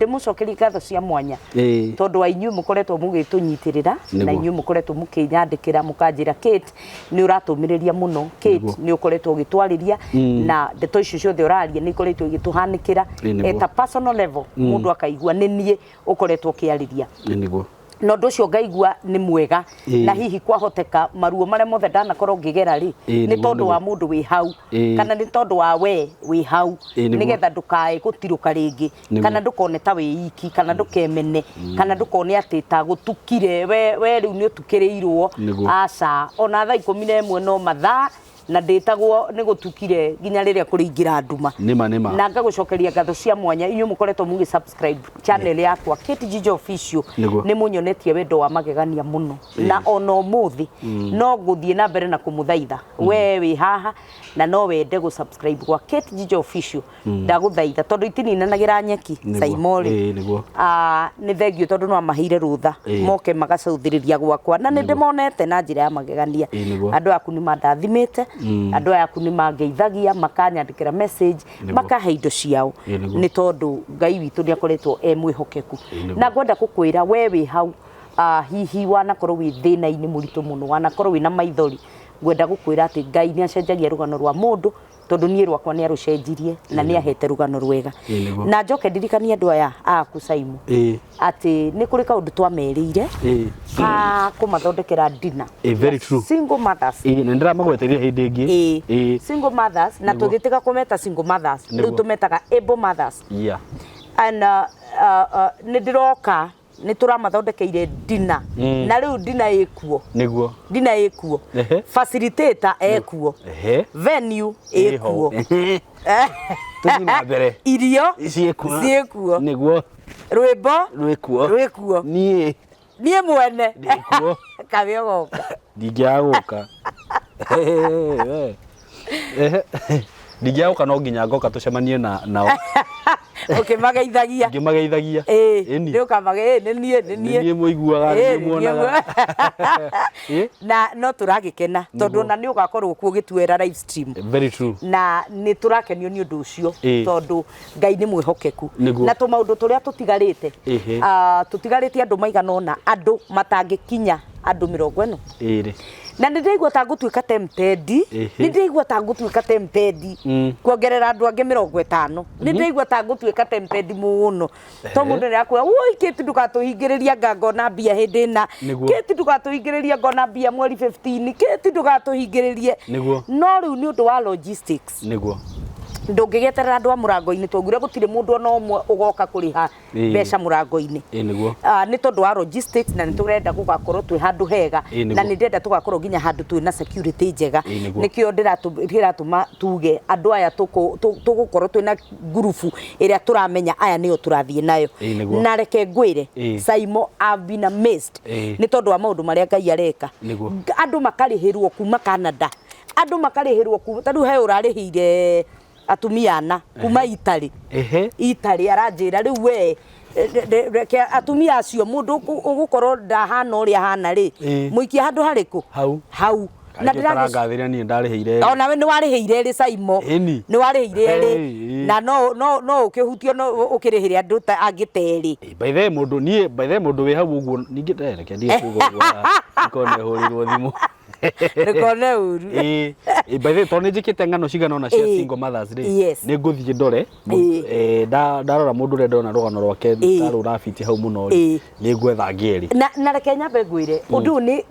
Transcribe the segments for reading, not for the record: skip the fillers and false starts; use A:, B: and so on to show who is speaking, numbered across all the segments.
A: Ndĩmũcokerie ngatho cia mwanya tondũ wa inyuĩ mũkoretwo mũgĩtũnyitĩrĩra na inyuĩ mũkoretwo mũkĩnyandĩkĩra mũkanjĩra, "Kate, nĩ ũratũmĩrĩria mũno. Kate, nĩ ũkoretwo ũgĩtwarĩria na ndeto icio ciothe ũraria nĩ ikoretwo igĩtũhanĩkĩra at a personal level, mũndũ akaigua nĩ niĩ ũkoretwo ũkĩarĩria." Na ũndũ ũcio ngaigua nĩ mwega. Na hihi kwahoteka maruo marĩa mothe ndanakorwo ngĩgera rĩ, nĩ tondũ wa mũndũ wĩ hau kana nĩ tondũ wa we wĩ hau, nĩgetha ndũkae gũtirũka rĩngĩ kana ndũkone ta wĩ iki kana ndũkemene kana ndũkone atĩ ta gũtukire we rĩu nĩ ũtukĩrĩirwo. Aca, ona thaa 11 no mathaa na ndĩtagwo nĩ gũtukire nginya rĩrĩa kũrĩingĩra nduma.
B: Nĩma nĩma.
A: Na ngagũcokeria ngatho cia mwanya inyuĩ mũkoretwo mũgĩ subscribe channel yakwa Kate Jijo Official. Nĩ mũnyonetie wendo wa magegania mũno, na ona ũmũthĩ no ngũthiĩ na mbere na kũmũthaitha. We wĩ haha na no wende gũ subscribe gwa Kate Jijo Official, ndagũthaitha, tondũ itininanagĩra nyeki. Saimorĩ. Ah, nĩ thengio tondũ no amaheire rũtha moke magacũthĩrĩria gwakwa, na nĩ ndĩmonete na njĩra ya magegania. Andũ aku nĩ mandathimĩte, andũ aya aku nĩ mangeithagia, makanyandĩkĩra message, makahe indo ciao, nĩ tondũ Ngai witũ nĩ akoretwo e mwĩhokeku. Na ngwenda gũkwĩra we wĩ hau, hihi wanakorwo wĩ thĩna-inĩ mũritũ mũno, wanakorwo wĩna maithori, ngwenda gũkwĩra atĩ Ngai nĩ acenjagia rũgano rwa mũndũ, tondũ niĩ rwakwa nĩ arũcenjirie na nĩ ahete rũgano rwega. Na njoke ndirikanie andũ aya aku, Saimu, atĩ nĩ kũrĩ kaũndũ twamerĩire ka kũmathondekera dinner
B: Very true.
A: Single mothers.
B: Na ndĩramagweteire hĩndĩ ĩngĩ.
A: Single mothers, na tũgĩtiga kũmeta single mothers, rĩu tũmetaga able mothers. And nĩ ndĩroka, nĩ tũramathondekeire dinner na rĩu dinner ĩkuo. Dinner ĩkuo. Facilitator ekuo. Venue
B: ĩho.
A: Ĩkuo.
B: Tũthiĩ na mbere.
A: Irio
B: ciĩkuo.
A: Ciĩkuo. Rwĩmbo
B: rwĩkuo.
A: Rwĩkuo.
B: Niĩ
A: Niĩ mwene
B: ndĩkuo.
A: Kabe ũgoka.
B: Ndingĩaga gũka. Ehe. Ndingĩaga gũka, no nginya ngoka tũcemanie na nao.
A: Ũkĩmageithagia.
B: Ngĩmageithagia.
A: Ĩni. Nĩ ũkamage, "Ĩ, nĩ niĩ, nĩ
B: nĩ niĩ niĩ mũiguaga, nĩ niĩ
A: nĩ niĩ
B: muonaga."
A: Na no tũragĩkena tondũ ona nĩ ũgakorwo kuo ũgĩtuoera live stream.
B: Very true.
A: Na nĩ tũrakenio nĩ ũndũ ũcio tondũ Ngai nĩ mwĩhokeku. Na tũmaũndũ tũrĩa tũtigarĩte, tũtigarĩte andũ maigana ũna, andũ matangĩkinya andũ 40. Na nĩ ndĩraigua ta ngũtuĩka tempted, nĩ ndĩraigua ta ngũtuĩka tempted kuongerera andũ angĩ 50. Nĩ ndĩraigua ta ngũtuĩka tempted mũno, to mũndũ nĩ akwĩra, "Woi Kate, ndũgatũhingĩrĩrie, anga ngona mbia hĩndĩ ĩna. Kate, ndũgatũhingĩrĩrie, ngona mbia mweri 15. Kate, ndũgatũhingĩrĩrie." No rĩu nĩ ũndũ wa logistics, ndũngĩgĩeterera andũ a mũrango-inĩ. Twaugire gũtirĩ mũndũ ona ũmwe ũgoka kũrĩha mbeca mũrango-inĩ. Ah, nĩ tondũ wa logistics, na nĩ tũrenda gũgakorwo twĩ handũ hega, na nĩ ndĩrenda tũgakorwo nginya handũ twĩ na security njega. Nĩkĩo ndĩratũma tuge andũ aya tũgũkorwo twĩ na ngurubu ĩrĩa tũramenya aya nĩo tũrathiĩ nayo. Na reke ngwĩre, Saimo, I've been amazed nĩ tondũ wa maũndũ marĩa Ngai areka. Andũ makarĩhĩrwo kuma Canada, andũ makarĩhĩrwo kuma, ta rĩu he ũrarĩhĩire atumia ana kuma Italy. Italy, aranjĩra rĩu we reke atumia acio, mũndũ ũgũkorwo ndahana ũrĩa ahana rĩ, mũikie handũ harĩkũ?
B: Hau.
A: Hau.
B: Na ndĩragathĩra niĩ ndarĩhĩire.
A: Onawe nĩ warĩhĩire erĩ, Saimo.
B: Ĩni.
A: Nĩ warĩhĩire erĩ. Na no ũkĩhutio, no ũkĩrĩhĩre andũ ta angĩ ta erĩ.
B: By the way, mũndũ niĩ, by the way, mũndũ wĩ hau ũguo ningĩ, reke ndige kuga ũguo, ndikone hũrĩrwo thimũ.
A: Ndũkone ũru.
B: Ĩĩ, by the way, tondũ nĩ njĩkĩte ng'ano cigana ũna cia single mothers rĩ, nĩ ngũthiĩ ndore, ndarora mũndũ ũrĩa ndona rũgano rwake ta rũrabitie hau mũno rĩ, nĩ ngwetha angĩ erĩ.
A: Na reke nyambe ngwĩre ũndũ ũyũ, nĩ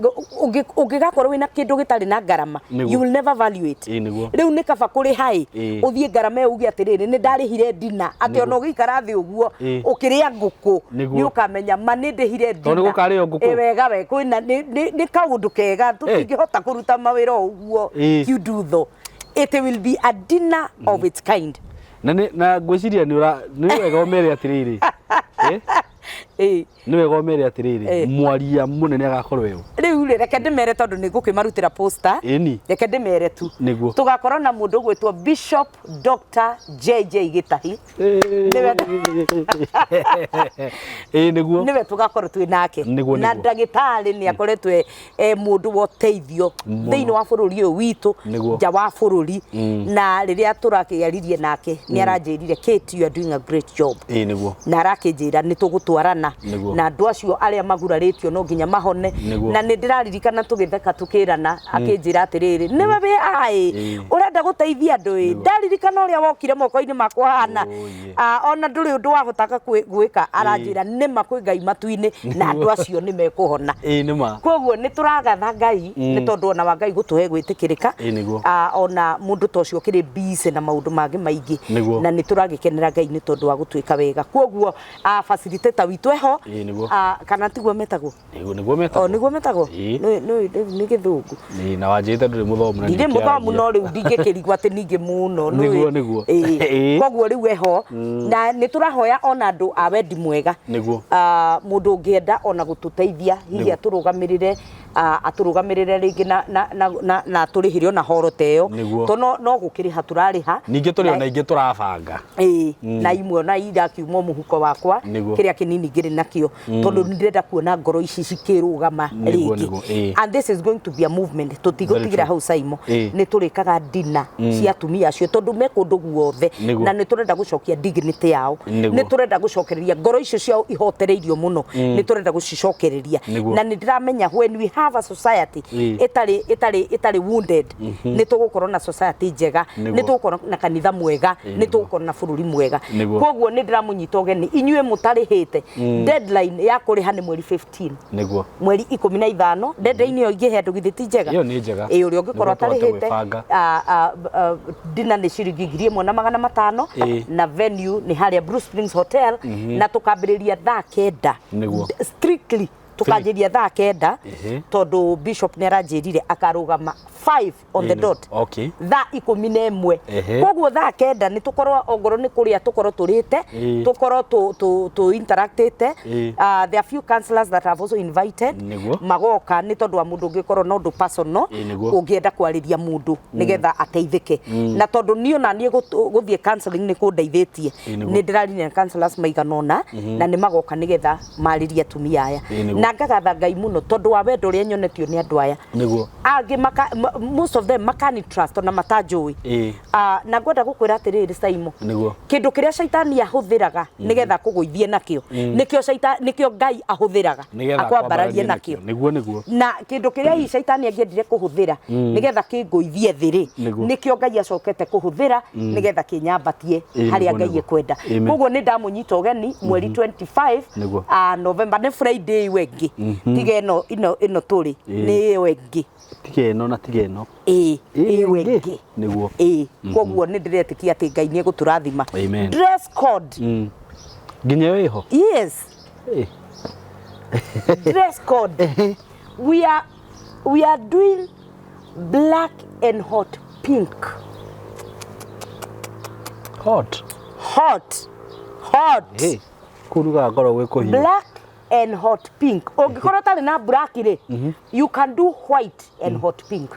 A: ũngĩgakorwo wĩna kĩndũ gĩtarĩ na ngarama, you will never value it. Rĩu nĩ kaba kũrĩha ĩ, ũthiĩ ngarama ĩyo uge atĩrĩrĩ, nĩ ndarĩhire dinner, atĩ ona ũgĩikara thĩ ũguo ũkĩrĩa ngũkũ, nĩ ũkamenya ma nĩ ndĩhire
B: Tondũ nĩ gũkarĩo ngũkũ.
A: Ĩ, wega we, kwĩna nĩ kaũndũ kega, tũtingĩhota kũruta mawĩra o ũguo kiundutho. It will be a dinner of its kind.
B: Na ngwĩciria nĩ ũra nĩ wega ũmere atĩrĩrĩ, nĩ wega ũmere atĩrĩrĩ, mwaria mũnene agakorwo ĩyo.
A: Rĩu rĩ, reke ndĩmere tondũ nĩ ngũkĩmarutĩra poster.
B: Ĩni.
A: Reke ndĩmere tu.
B: Nĩguo.
A: Tũgakorwo na mũndũ ũgwĩtwo Bishop Dr. JJ Gĩtahi. Nĩwe
B: Ĩĩ nĩguo.
A: Nĩwe tũgakorwo twĩ nake.
B: Nĩguo,
A: Na
B: nĩguo.
A: ndagĩtarĩ nĩ akoretwo e mũndũ wa ũteithio
B: Mũno.
A: thĩinĩ wa bũrũri ũyũ witũ,
B: Nĩguo.
A: nja wa bũrũri. Na rĩrĩa tũrakĩaririe nake nĩ aranjĩrire, "Kate, you are doing a great job."
B: Ĩĩ nĩguo.
A: Na arakĩnjĩra nĩ tũgũtwarana
B: Nĩguo.
A: na andũ acio arĩa magurarĩtio no nginya mahone.
B: Nĩguo.
A: Na nĩ ndĩraririkana tũgĩtheka tũkĩrana, akĩnjĩra atĩrĩrĩ, "Nĩwe wĩ aĩ ũrenda gũteithia andũ ĩ, ndaririkana ũrĩa wokire moko-inĩ makwa hana."
B: Oh, yeah.
A: Ah, ona ndũrĩ ũndũ wahotaga gwĩka. Aranjĩra nĩma kwĩ Ngai matu-inĩ na andũ acio nĩ mekũhona.
B: Ĩĩ nĩ ma.
A: Koguo nĩ tũragatha Ngai nĩ tondũ ona wa Ngai gũtũhe gwĩtĩkĩrĩka.
B: Ĩĩ nĩguo.
A: Ah, ona mũndũ ta ũcio ũkĩrĩ busy na maũndũ mangĩ maingĩ.
B: Nĩguo.
A: Na nĩ tũragĩkenera Ngai nĩ tondũ wa gũtwĩka wega. Koguo facilitator witũ eho.
B: Ĩĩ nĩguo.
A: Ah, kana tiguo metagwo?
B: Nĩguo, nĩguo metagwo.
A: O nĩguo metagwo.
B: Ĩĩ.
A: Nĩ gĩthũngũ.
B: Ĩĩ, na wanjĩrĩte ndũrĩ mũthomu na
A: Ndirĩ mũthomu,
B: nĩũkĩaragia.
A: no rĩu ndingĩkĩrigwo atĩ ningĩ mũno nĩũĩ.
B: Nĩguo, nĩguo.
A: Ĩĩ.
B: Ĩĩ.
A: Koguo rĩu eho na nĩ tũrahoya ona andũ a wendi mwega.
B: Nĩguo.
A: Ah, mũndũ ũngĩenda ona gũtũteithia hihi
B: Nĩguo.
A: atũrũgamĩrĩre, atũrũgamĩrĩre rĩngĩ na atũrĩhĩre ona horo ta ĩyo.
B: Nĩguo.
A: To no gũkĩrĩha tũrarĩha.
B: Ningĩ tũrĩ ona ingĩ tũrabanga.
A: Ĩĩ, na imwe ona irakiuma mũhuko wakwa.
B: Nĩguo.
A: Kĩrĩa kĩnini ngĩrĩ nakĩo, tondũ nĩ ndĩrenda kuona ngoro ici cikĩrũgama
B: Nĩguo,
A: rĩngĩ.
B: nĩguo, ĩĩ.
A: And this is going to be a movement. Tũtigũtigĩra
B: Very
A: hau, Saimo.
B: Ĩĩ.
A: Nĩ tũrĩkaga dina cia atumia acio tondũ me kũndũ guothe.
B: Nĩguo.
A: Na nĩ tũrenda gũcokia dignity yao.
B: Nĩguo.
A: Nĩ tũrenda gũcokereria ngoro icio ciao ihotereirio mũno, nĩ tũrenda gũcicokereria.
B: Nĩguo.
A: Na nĩ ndĩramenya when we have a society
B: Ĩĩ.
A: ĩtarĩ wounded, nĩ tũgũkorwo na society njega,
B: Nĩguo.
A: nĩ tũgũkorwo na kanitha mwega,
B: Ĩĩ,
A: nĩ
B: nĩguo.
A: tũgũkorwo na bũrũri mwega.
B: Nĩguo.
A: Koguo nĩ ndĩramũnyita ũgeni inyuĩ mũtarĩhĩte. Deadline ya kũrĩha nĩ mweri 15.
B: Nĩguo.
A: Mweri 15. Deadline ĩyo ingĩhe andũ githĩ ti njega?
B: Ĩyo nĩ njega.
A: Ĩĩ, ũrĩa ũngĩkorwo
B: Nĩguo tũhote
A: atarĩhĩte,
B: gwĩbanga.
A: Dinner nĩ ciringi 1500.
B: Ĩĩ.
A: Na venue nĩ harĩa Blue Springs Hotel, na tũkambĩrĩria thaa 9.
B: Nĩguo.
A: Strictly tũkanjĩria thaa 9.
B: Ehe.
A: Tondũ bishop nĩ aranjĩrire akarũgama 5 on the
B: Ĩĩ,
A: dot. Thaa 11. Koguo thaa 9 nĩ tũkorwo ongorwo nĩ kũrĩa tũkorwo tũrĩte, tũkorwo tũ interactĩte. There are few counselors that have also invited.
B: Nĩguo.
A: Magoka nĩ tondũ wa mũndũ ũngĩkorwo na ũndũ personal
B: Ĩĩ, nĩguo.
A: ũngĩenda kwarĩria mũndũ nĩgetha ateithĩke. Na tondũ niĩ ona niĩ gũthiĩ counseling nĩ kũndeithĩtie,
B: Ĩĩ, nĩguo.
A: nĩ ndĩraririe na counselors maigana ũna na nĩ magoka nĩgetha marĩrie atumia aya.
B: Ĩĩ, nĩguo.
A: Na ngagatha Ngai mũno tondũ wa wendo ũrĩa nyonetio nĩ andũ aya.
B: Nĩguo.
A: Angĩ most of them makani trust ona matanjũĩ. Na ngwenda gũkwĩra atĩrĩrĩ, Saimo,
B: Nĩguo.
A: kĩndũ kĩrĩa caitani ahũthĩraga nĩgetha akũgũithie nakĩo, nĩkĩo caita nĩkĩo Ngai ahũthĩraga
B: Nĩgetha
A: akwambararie nakĩo.
B: Nĩguo, nĩguo.
A: Na kĩndũ kĩrĩa hihi caitani angĩendire kũhũthĩra nĩgetha kĩngũithie thĩ rĩ,
B: Nĩguo.
A: nĩkĩo Ngai acokete kũhũthĩra nĩgetha kĩnyambatie harĩa
B: Nĩguo,
A: Ngai
B: nĩguo.
A: ekwenda.
B: Amen.
A: Koguo nĩ ndamũnyita ũgeni mweri 25
B: Nĩguo.
A: November, nĩ Friday ĩyo ĩngĩ, tiga ĩno tũrĩ, nĩ ĩyo ĩngĩ.
B: Tiga ĩno na tiga ĩno.
A: Ĩĩ,
B: Ĩyo
A: ĩyo
B: ĩngĩ.
A: ĩngĩ.
B: Nĩguo.
A: Ĩĩ, koguo nĩ ndĩretĩkia atĩ Ngai nĩ egũtũrathima.
B: Amen.
A: Dress code.
B: Nginya ĩyo ĩho?
A: Yes. Dress code, we are doing black and hot pink.
B: Hot.
A: Hot, hot.
B: Kũu nĩgũgakorwo gwĩ kũhiũ.
A: Black and hot pink. Ũngĩkorwo ũtarĩ na black rĩ, you can do white and hot pink.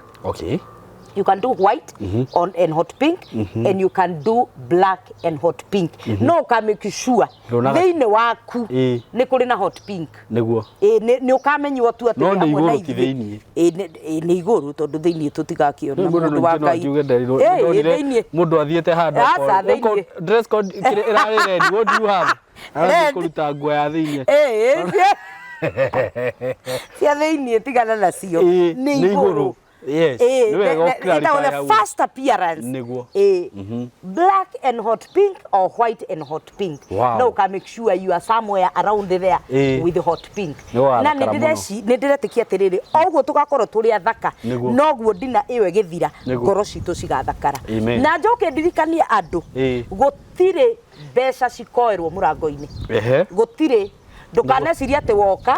A: You can do white on and hot pink, and you can do black and hot pink. No ũka make sure thĩinĩ waku nĩ kũrĩ na hot pink.
B: Nĩguo.
A: Ĩ, nĩ ũkamenywo tu atĩ
B: No
A: wĩ
B: nĩ
A: hamwe na
B: igũrũ ti
A: ithuĩ.
B: thĩiniĩ.
A: Ĩ, nĩ igũrũ tondũ thĩinĩ tũtigakĩona
B: Rĩu mũndũ
A: mũndũ wa
B: ningĩ no
A: Ngai.
B: akiuge
A: Ĩ,
B: ndonire
A: thĩiniĩ.
B: mũndũ athiĩte handũ
A: Aca, thĩiniĩ.
B: Dress code kĩrĩa ĩrarĩ red, what do you have? Arathiĩ
A: Red.
B: kũruta nguo ya thĩiniĩ.
A: Ĩ, cia thĩiniĩ tigana nacio.
B: Ĩ,
A: nĩ
B: nĩ igũrũ.
A: igũrũ.
B: Yes.
A: Ĩ,
B: Nĩ wega
A: ĩtagwo
B: ũclarify
A: the
B: hau.
A: first appearance.
B: Nĩguo.
A: Ĩ, black and hot pink or white and hot pink. No ũka make sure you are somewhere around there with hot pink.
B: Nĩ ũgathakara
A: Na nĩ
B: mũno.
A: nĩ ndĩretĩkia atĩrĩrĩ, o ũguo tũgakorwo tũrĩ athaka, noguo ndina ĩyo ĩgĩthira, ngoro citũ cigathakara.
B: Amen.
A: Na njoke ndirikanie andũ, gũtirĩ mbeca cikoerwo mũrango-inĩ. Gũtirĩ. Ndũkanecirie atĩ woka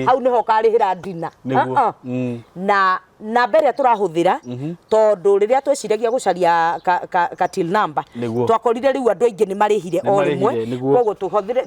A: hau nĩho ũkarĩhĩra ndina.
B: Nĩguo.
A: Uh-uh. Na Namba ĩrĩa tũrahũthĩra, tondũ rĩrĩa tweciragia gũcaria ka, ka, ka till number,
B: Nĩguo.
A: twakorire rĩu andũ aingĩ nĩ marĩhire
B: Nĩ
A: o rĩmwe.
B: marĩhire, nĩguo.
A: Koguo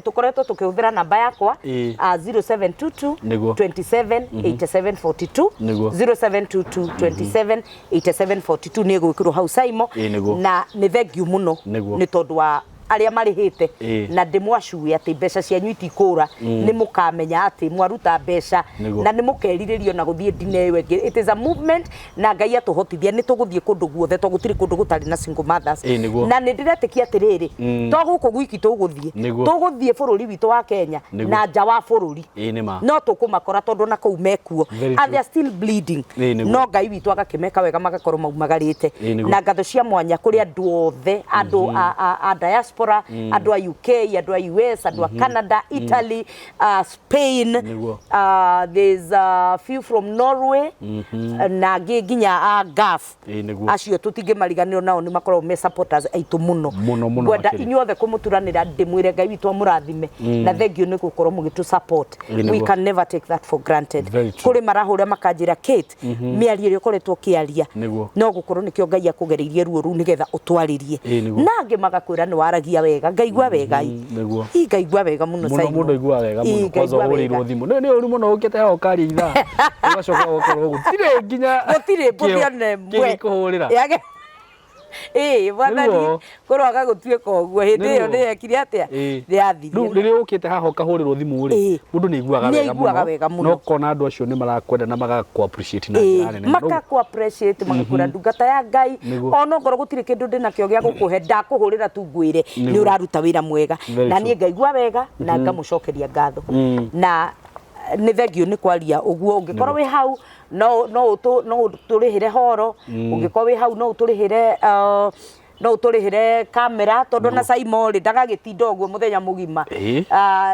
A: tũkoretwo tũkĩhũthĩra namba yakwa, 0722
B: Nĩguo.
A: 27 87 42.
B: Nĩguo.
A: 0722 27 87 42 nĩ ĩgwĩkĩrwo hau Saimo.
B: Nĩguo.
A: Na nĩ thengiũ mũno
B: Nĩguo.
A: nĩ tondũ wa arĩa marĩhĩte, na ndĩmwacue atĩ mbeca cianyu itikũra, nĩ mũkamenya atĩ mwaruta mbeca
B: Nĩguo.
A: na nĩ mũkerirĩrio na gũthiĩ ndine ĩyo ĩngĩ. It is a movement, na Ngai atũhotithia nĩ tũgũthiĩ kũndũ guothe, tondũ gũtirĩ kũndũ gũtarĩ na single mothers.
B: Nĩguo.
A: Na nĩ ndĩretĩkia atĩrĩrĩ, to gũkũ gwiki tũgũthiĩ,
B: Nĩguo.
A: tũgũthiĩ bũrũri witũ wa Kenya
B: Nĩguo.
A: na nja wa bũrũri.
B: Nĩ ma.
A: No tũkũmakora, tondũ na kũu mekuo
B: Very
A: and
B: true.
A: they are still bleeding.
B: Nĩguo.
A: No Ngai witũ agakĩmeka wega, magakorwo maumagarĩte.
B: Nĩguo.
A: Na ngatho cia mwanya kũrĩ andũ othe, andũ a diaspora, andũ a UK, andũ a US, andũ a Canada, Italy, Spain,
B: Nĩguo.
A: There's a few from Norway, na angĩ nginya a Gulf.
B: Nĩguo.
A: Acio tũtingĩmariganĩrwo nao, nĩ makoragwo me supporters aitũ mũno.
B: Mũno, mũno
A: Ngwenda
B: makĩria.
A: Inyuothe kũmũturanĩra, ndĩmwĩre Ngai witũ amũrathime, na thengiũ nĩ gũkorwo mũgĩtũ support.
B: Nĩguo.
A: We can never take that for granted.
B: Very true.
A: Kũrĩ marahũra makanjĩra, "Kate, mĩario ĩrĩa ũkoretwo ũkĩaria,
B: Nĩguo.
A: no gũkorwo nĩkĩo Ngai akũgereirie ruo rũu nĩgetha ũtwarĩrie."
B: Nĩguo.
A: Na angĩ magakwĩra nĩ waragia wega. Ngaigua wega.
B: Nĩguo.
A: Ii, ngaigua wega mũno,
B: Mũno.
A: Simon.
B: Mũndũ aiguaga wega
A: Ii,
B: mũno kwanza
A: ngaigua
B: ũhũrĩirwo
A: wega.
B: thimũ. Nĩ ũru mũno ũkĩte haha ũkaria ithaa, ũgacoka ũgakorwo gũtirĩ nginya
A: Gũtirĩ mbũthi ona ĩmwe
B: kĩgĩkũhũrĩra.
A: Ĩĩ, Mwathani
B: Nĩguo.
A: kũroaga gũtuĩka ũguo. Hĩndĩ ĩyo
B: Nĩguo.
A: nĩ yekire atĩa? Nĩ yathirire.
B: Rĩu rĩrĩa ũkĩte haha ũkahũrĩrwo thimũ rĩ, mũndũ nĩ aiguaga
A: Nĩ
B: wega
A: aiguaga
B: mũno.
A: Wega mũno.
B: No kona andũ acio nĩ marakwenda na magakũ appreciate na njĩra nene.
A: Makakũ appreciate, magakwĩra, "Ndungata ya Ngai,
B: Nĩguo.
A: ona ongorwo gũtirĩ kĩndũ ndĩnakĩo gĩa gũkũhe, ndakũhũrĩra tu ngwĩre nĩ
B: Nĩguo.
A: ũraruta wĩra mwega."
B: Very
A: Na
B: true.
A: niĩ ngaigua wega na ngamũcokeria ngatho, na nĩ thengio nĩ kwaria ũguo. Ũngĩkorwo wĩ hau, no ũtũrĩhĩre horo. Ũngĩkorwo wĩ hau, no ũtũrĩhĩre kamera, tondũ na Simon rĩ, ndagagĩtinda ũguo mũthenya mũgima.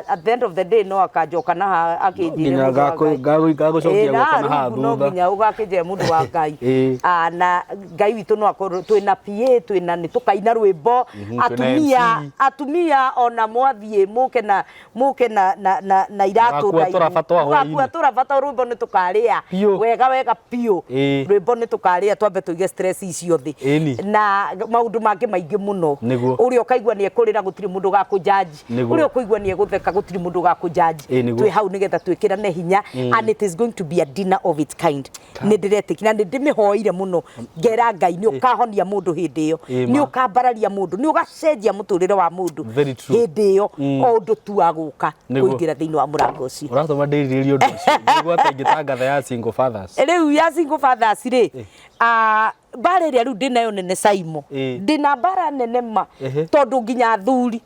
A: At the end of the day no akanjoka na haha akĩnjĩre,
B: Nginya
A: "Mũndũ wa Ngai."
B: ngagũcokia
A: Ĩĩ, na
B: guoko na haha
A: rungu no
B: thutha.
A: Nginya ũgakĩnjĩra, "Mũndũ wa Ngai." Ah, na Ngai witũ no akorwo twĩna PA, twĩna nĩ tũkaina rwĩmbo.
B: Twĩna
A: Atumia,
B: MC.
A: Atumia ona mwathiĩ mũke na iratũ
B: Mũgakua
A: ndaihu.
B: tũraba twa hwaĩ-inĩ.
A: Mũgakua tũraba twa rwĩmbo nĩ tũkarĩa
B: Biũ.
A: wega wega biũ. Rwĩmbo nĩ tũkarĩa, twambe tũige stress icio thĩ na maũndũ mangĩ maingĩ mũno.
B: Nĩguo.
A: Ũrĩa ũkaigua nĩ ekũrĩra, gũtirĩ mũndũ ũgakũjaji.
B: Nĩguo.
A: Ũrĩa ũkũigua nĩ egũtheka, gũtirĩ mũndũ ũgakũjaji.
B: Nĩguo.
A: Twĩ hau nĩgetha twĩkĩrane hinya, and it is going to be a dinner of its kind. Nĩ ndĩretĩkia na nĩ ndĩmĩhoire mũno, ngera Ngai nĩ ũkahonia mũndũ hĩndĩ ĩyo, nĩ
B: ma.
A: ũkambararia mũndũ, nĩ ũgacenjia mũtũrĩre wa mũndũ
B: Very true.
A: hĩndĩ ĩyo, o ũndũ tu wa gũka
B: Nĩguo.
A: kũingĩra thĩinĩ wa mũrango ũcio.
B: Ũratũma ndĩrirĩrie ũndũ ũcio. Nĩguo ta ingĩtangatha ya single fathers.
A: Rĩu ya single fathers rĩ, mbara ĩrĩa rĩu ndĩnayo nene, Saimo, ndĩna mbara nene ma, tondũ nginya athuri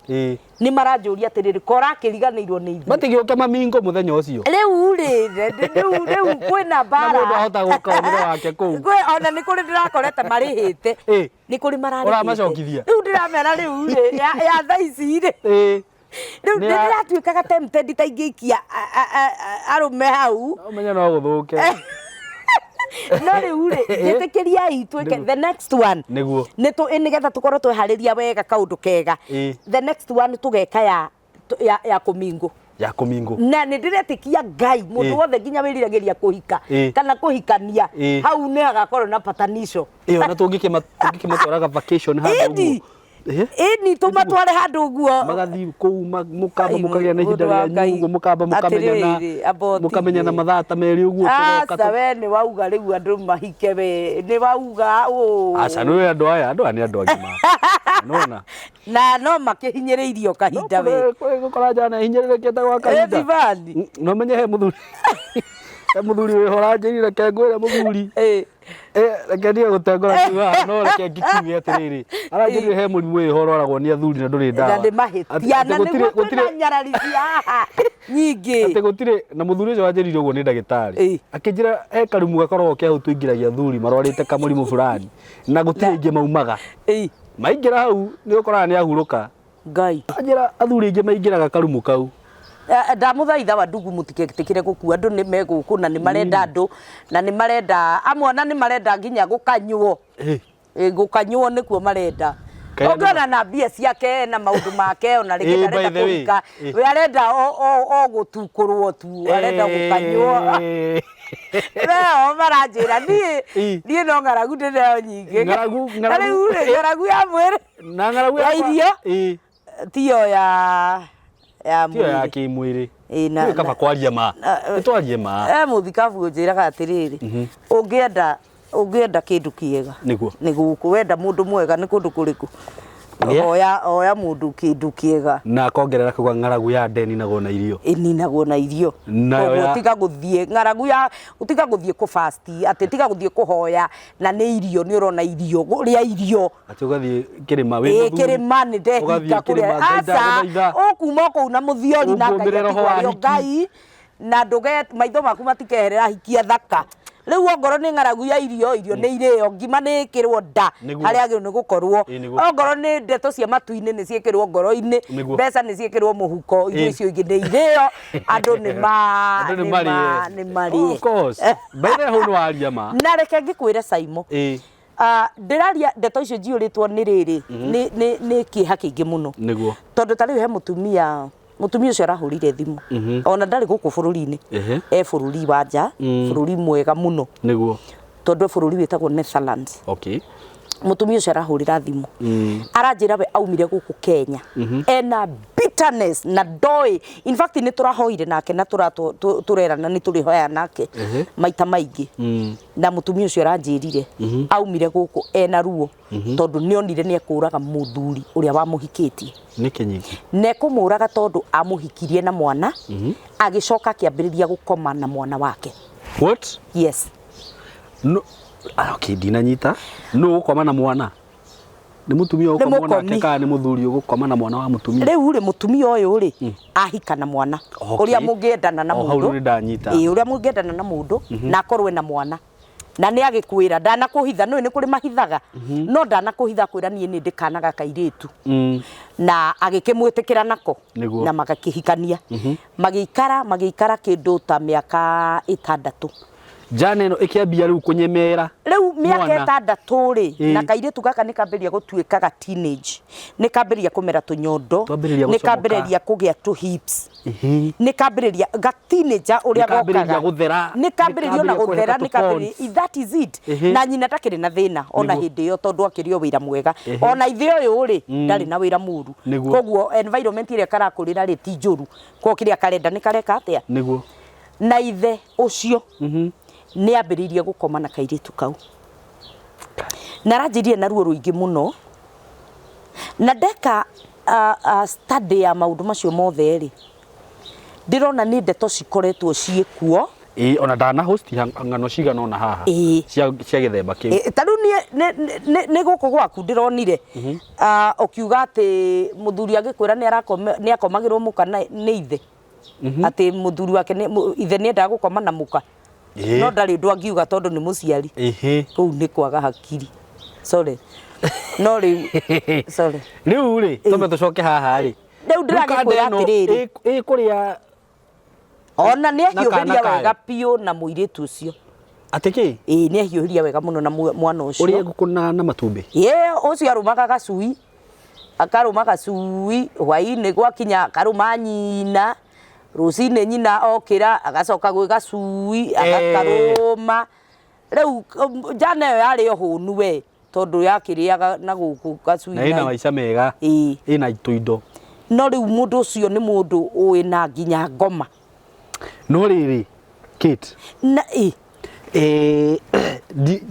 A: nĩ maranjũria atĩrĩrĩ, ko ũrakĩriganĩirwo nĩ ithuĩ?
B: Matigĩũke mamingo mũthenya ũcio.
A: Rĩu rĩ, rĩu kwĩna
B: Na
A: mbara.
B: mũndũ ahota gũka onere wake kũu.
A: Kwĩ ona nĩ kũrĩ ndĩrakorete marĩhĩte. Nĩ kũrĩ mararĩhĩte.
B: Ũramacokithia?
A: Rĩu ndĩramera rĩu rĩ, ya thaa ici rĩ, rĩu ndĩratuĩkaga tempted ta ingĩikia arũme hau.
B: Ũmenye no gũthũke.
A: No rĩu rĩ, njĩtĩkĩriai twĩke the next one.
B: Nĩguo.
A: Nĩ tũ nĩgetha tũkorwo tweharĩria wega kaũndũ kega. The next one tũgeka ya kũmingũ.
B: Ya kũmingũ.
A: Na nĩ ndĩretĩkia Ngai, mũndũ wothe nginya wĩriragĩria kũhika kana kũhikania, hau nĩ agakorwo na patanisho.
B: Ĩyo na tũngĩkĩmatwaraga vacation handũ
A: Ĩni.
B: ũguo.
A: Ĩni, tũmatware handũ ũguo.
B: Magathiĩ kũu mũkamba
A: Ai,
B: mũkagĩa na ihinda
A: mũndũ wa
B: rĩanyu
A: Ngai.
B: ũguo, mũkamba mũkamenyana,
A: Atĩrĩrĩ, amba ũtige.
B: mũkamenyana mathaa ta 2 ũguo, tũgoka.
A: Aca, we nĩ wauga rĩu andũ mahike, we nĩ wauga ũ.
B: Aca, nĩ andũ aya, andũ aya nĩ andũ agima nona.
A: Na no makĩhinyĩrĩirio kahinda we.
B: Gũkora njana hinyĩrĩrĩkĩte gwa kahinda.
A: Ĩthibani.
B: No menye he mũthuri wĩho ũranjĩrire, reke ngwĩre mũthuri. Reke ndige gũtengũra kiuga, no reke ngĩkiuge atĩrĩrĩ, aranjĩrire he mũrimũ wĩho ũrwaragwo nĩ athuri na ndũrĩ ndawa.
A: Na nĩ mahĩtia.
B: Atĩ
A: Na nĩguo
B: gũtirĩ
A: twĩna nyarari cia haha nyingĩ.
B: Atĩ gũtirĩ, na mũthuri ũcio wanjĩrire ũguo nĩ ndagĩtarĩ. Akĩnjĩra he karumu gakoragwo ke hau tũingĩragia athuri marwarĩte kamũrimũ fulani, na gũtirĩ aingĩ maumaga. Maingĩra hau nĩ ũkoraga nĩ ahurũka.
A: Ngai.
B: Anjĩra athuri aingĩ maingĩraga karumu kau.
A: Ndamũthaitha wa ndugu, mũtigetĩkĩre gũkua. Andũ nĩ megũkũ na nĩ marenda andũ, na nĩ marenda amwe, ona nĩ marenda nginya gũkanywo. Gũkanywo nĩkuo marenda.
B: Kaĩ andũ-
A: Ũngĩona na mbia ciake na maũndũ make ona rĩngĩ
B: Ĩĩ,
A: ndarenda
B: by the way,
A: kũhika
B: ĩĩ.
A: we arenda o gũtukũrwo tu arenda gũkanywo Reo maranjĩra niĩ
B: Ĩĩ.
A: niĩ no ng'aragu ndĩnayo nyingĩ.
B: Ng'aragu-
A: Na
B: ng'aragu-
A: rĩu rĩ ng'aragu ya mwĩrĩ
B: Na ng'aragu
A: ya
B: yakwa-
A: irio
B: Ĩĩ.
A: tiyo ya
B: Tiyo ya
A: mwĩrĩ.
B: kĩmwĩrĩ.
A: Ĩĩ,
B: Rĩu kaba kwaria ma. Nĩtwarie ma.
A: E mũthikabu ũnjĩraga atĩrĩrĩ ũngĩenda ũngĩenda kĩndũ kĩega
B: Nĩguo.
A: nĩ gũkũ wenda mũndũ mwega nĩ kũndũ kũrĩkũ
B: Yeah.
A: oya oya mũndũ kĩndũ kĩega
B: Na akongerera kuga ng'aragu ya nda ĩninagwo na irio.
A: ĩninagwo na irio
B: Nayo
A: koguo tiga gũthiĩ ng'aragu ya tiga gũthiĩ kũ fast atĩ tiga gũthiĩ kũhoya na nĩ irio nĩ ũrona irio rĩa irio
B: Atĩ ũgathiĩ kĩrĩma wĩ
A: ĩĩ
B: mũthuri.
A: kĩrĩma nĩ ndehinga
B: Ũgathiĩ
A: kũrĩa
B: kĩrĩma, Ngai
A: aca
B: ndagũthaitha.
A: ũkuma kũu na mũthiori na Ngai
B: Ũngũmbĩre roho wa
A: atigwo
B: hiki.
A: Ngai na ndũge maitho maku matikeherera hiki athaka rĩu ongorwo nĩ ng'aragu ya irio irio nĩ irĩo ngima nĩ ĩkĩrwo nda
B: Nĩguo.
A: harĩa agĩrĩirwo nĩ gũkorwo
B: Ĩĩ, nĩguo.
A: ongorwo nĩ ndeto cia matu-inĩ nĩ ciĩkĩrwo ngoro-inĩ
B: Nĩguo.
A: mbeca nĩ ciĩkĩrwo mũhuko irio
B: Ĩĩ.
A: icio ingĩ nĩ irĩo andũ nĩ ma
B: Andũ nĩ
A: nĩ
B: marĩe.
A: ma nĩ marĩe
B: Of course. By the way, hau nĩ waria ma.
A: na reke ngĩkwĩre Saimo
B: Ĩĩ.
A: Ndĩraria ndeto icio njiyũrĩtwo nĩ rĩrĩ nĩ kĩeha kĩingĩ mũno
B: Nĩguo.
A: tondũ ta rĩu he mũtumia mũtumia ũcio arahũrire thimũ ona ndarĩ gũkũ bũrũri-inĩ e bũrũri wa nja bũrũri mwega mũno
B: Nĩguo.
A: tondũ e bũrũri wĩtagwo Netherlands
B: Okay.
A: mũtumia ũcio arahũrĩra thimũ aranjĩra we aumire gũkũ Kenya ena bitterness na ndoĩ in fact nĩ tũrahoire nake na tũrerana nĩ tũrĩhoya nake maita maingĩ na mũtumia ũcio aranjĩrire aumire gũkũ ena ruo tondũ nĩonire nĩ ekũraga mũthuri ũrĩa wamũhikĩtie
B: Nĩkĩ nyingĩ?
A: na ekũmũraga tondũ amũhikirie na mwana agĩcoka akĩambĩrĩria gũkoma na mwana wake
B: What?
A: yes
B: No. Ah, okay, ndinanyita. Nũ ũgũkoma na mwana? Nĩ mũtumia ũgũkoma
A: mũkomi.
B: nake kana nĩ mũthuri ũgũkoma na mwana wa mũtumia?
A: rĩu rĩ mũtumia ũyũ rĩ ahika na mwana
B: Okay.
A: ũrĩa mũngĩendana na
B: O, hau
A: mũndũ
B: nĩ ndanyita.
A: ĩĩ ũrĩa mũngĩendana na mũndũ na akorwo ena mwana na nĩ agĩkwĩra ndanakũhitha nĩũĩ nĩ kũrĩ mahithaga no ndanakũhitha kwĩra niĩ nĩ ndĩ kana ga kairĩtu na agĩkĩmwĩtĩkĩra nako
B: Nĩguo.
A: na magakĩhikania magĩikara magĩikara kĩndũ ta mĩaka ĩtandatũ
B: Njana ĩno ĩkĩambia rĩu kũnyemera.
A: rĩu mĩaka
B: Mwana.
A: ĩtandatũ rĩ
B: Ĩĩ.
A: na kairĩtu gaka nĩ kambĩrĩria gũtuĩka ga teenage nĩ kambĩrĩria kũmera tũnyondo
B: Twambĩrĩria
A: nĩ
B: gũcomoka.
A: kambĩrĩria kũgĩa tũ hips
B: Ĩhĩ.
A: nĩ kambĩrĩria ga teenager ũrĩa
B: Nĩ kambĩrĩria
A: gokaga
B: gũthera.
A: nĩ kambĩrĩria ona
B: Nĩ kambĩrĩria
A: gũthera
B: kũheka
A: nĩ kambĩrĩria
B: tũ-pons.
A: that is it
B: Ĩhĩ.
A: na nyina ndakĩrĩ na thĩna ona
B: Nĩguo.
A: hĩndĩ ĩyo tondũ akĩrĩ o wĩra mwega
B: Ĩhĩ.
A: ona ithe ũyũ rĩ ndarĩ na wĩra mũru
B: Nĩguo.
A: koguo environment ĩrĩa karakũrĩra rĩ ti njũru koguo kĩrĩa karenda nĩ kareka atĩa
B: Nĩguo.
A: na ithe ũcio nĩ ambĩrĩirie gũkoma na kairĩtu kau na aranjĩrire na ruo rũingĩ mũno na ndeka study ya maũndũ macio mothe rĩ ndĩrona nĩ ndeto cikoretwo ciĩ kuo
B: Ĩĩ, ona ndana host ng'ano cigana ũna haha.
A: Ĩĩ.
B: Cia cia gĩthemba kĩu.
A: Ĩ, ta rĩu niĩ nĩ gũkũ gwaku ndĩronire ũkiuga atĩ mũthuri agĩkwĩra nĩ akomagĩrwo mũka nĩ ithe atĩ mũthuri wake ithe nĩ endaga gũkoma na mũka
B: Ĩĩ.
A: no ndarĩ ũndũ angiuga tondũ nĩ mũciari
B: Ĩhĩ.
A: kũu nĩ kwaga hakiri sorry no rĩu sorry
B: Rĩu rĩ, twambe tũcoke haha rĩ.
A: Rĩu ndĩragĩkwĩra atĩrĩrĩ.
B: Ĩ kũrĩa
A: ona nĩ
B: Na kana
A: ahiũhĩria
B: kayo.
A: wega biũ na mũirĩtu ũcio
B: atĩ kĩ?
A: ĩĩ nĩ ahiũhĩria wega mũno na mwana
B: Ũrĩa
A: ũcio
B: ngũkũ na matumbĩ.
A: ĩĩ ũcio arũmaga gacui akarũma gacui hwainĩ gwakinya akarũma nyina rũcinĩ nyina okĩra agacoka gwĩ gacui agakarũma rĩu njana ĩyo yarĩ o hũnu we tondũ yakĩrĩaga na gũkũ gacui
B: Na ĩna
A: na-
B: maica mega.
A: Ĩĩ.
B: Ĩna tũindo.
A: No rĩu mũndũ ũcio nĩ mũndũ ũĩ na nginya ngoma
B: No rĩrĩ, Kate,
A: na ĩ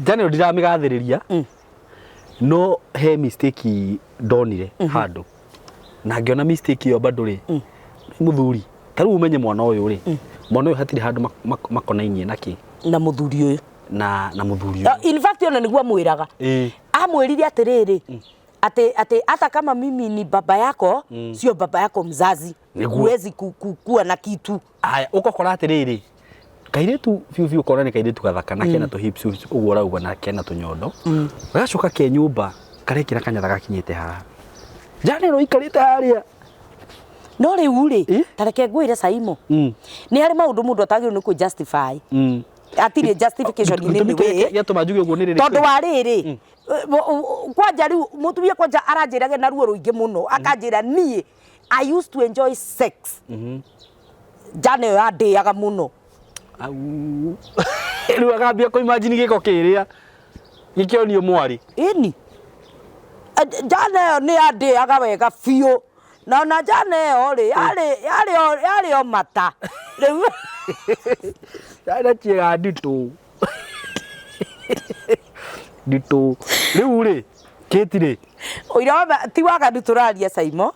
B: njana ĩyo ndiramĩgathĩrĩria no he mistake ndonire handũ na ngĩona mistake ĩyo bado rĩ nĩ mũthuri ta rĩu ũmenye mwana ũyũ rĩ mwana ũyũ hatirĩ handũ makonainie na kĩ
A: na mũthuri ũyũ
B: na mũthuri ũyũ
A: In fact ona nĩguo amwĩraga
B: Ĩĩ.
A: amwĩrire atĩrĩrĩ atĩ atĩ hata kama mimi ni baba yako sio baba yako mzazi
B: Nĩguo.
A: huwezi kuwa na kitu
B: Aya ũgakora atĩrĩrĩ kairĩtu biũ biũ ũkona nĩ kairĩtu gathaka na kena tũ hips ũguo ũrauga na kena tũnyondo gagacoka ke nyũmba karekĩra kanyatha gakinyĩte haha njana ĩno ikarĩte harĩa
A: no rĩu rĩ
B: Ĩ?
A: ta reke ngwĩre Saimo nĩ harĩ maũndũ mũndũ atagĩrĩirwo nĩ kũ justify
B: Mm.
A: atirĩ justification in any
B: Gĩtũmi kĩrĩa
A: way
B: gĩatũma njuge ũguo nĩ rĩrĩ
A: tondũ wa rĩrĩ Kwanja rĩu mũtumia kwanja aranjĩrage na ruo rũingĩ mũno, akanjĩra niĩ I used to enjoy sex. Njana ĩyo yandĩaga mũno.
B: Au. Rĩu akambia kũ imagine gĩko kĩrĩa gĩkĩonio mwarĩ.
A: Ĩni njana ĩyo nĩ yandĩaga wega biũ, na ona njana ĩyo rĩ yarĩ yarĩ o yarĩ o mata rĩu.
B: Yarĩ na ciĩga nditũ nditũ. Rĩu rĩ kĩti rĩ
A: Ũira wa ti waganu tũraria, Saimo.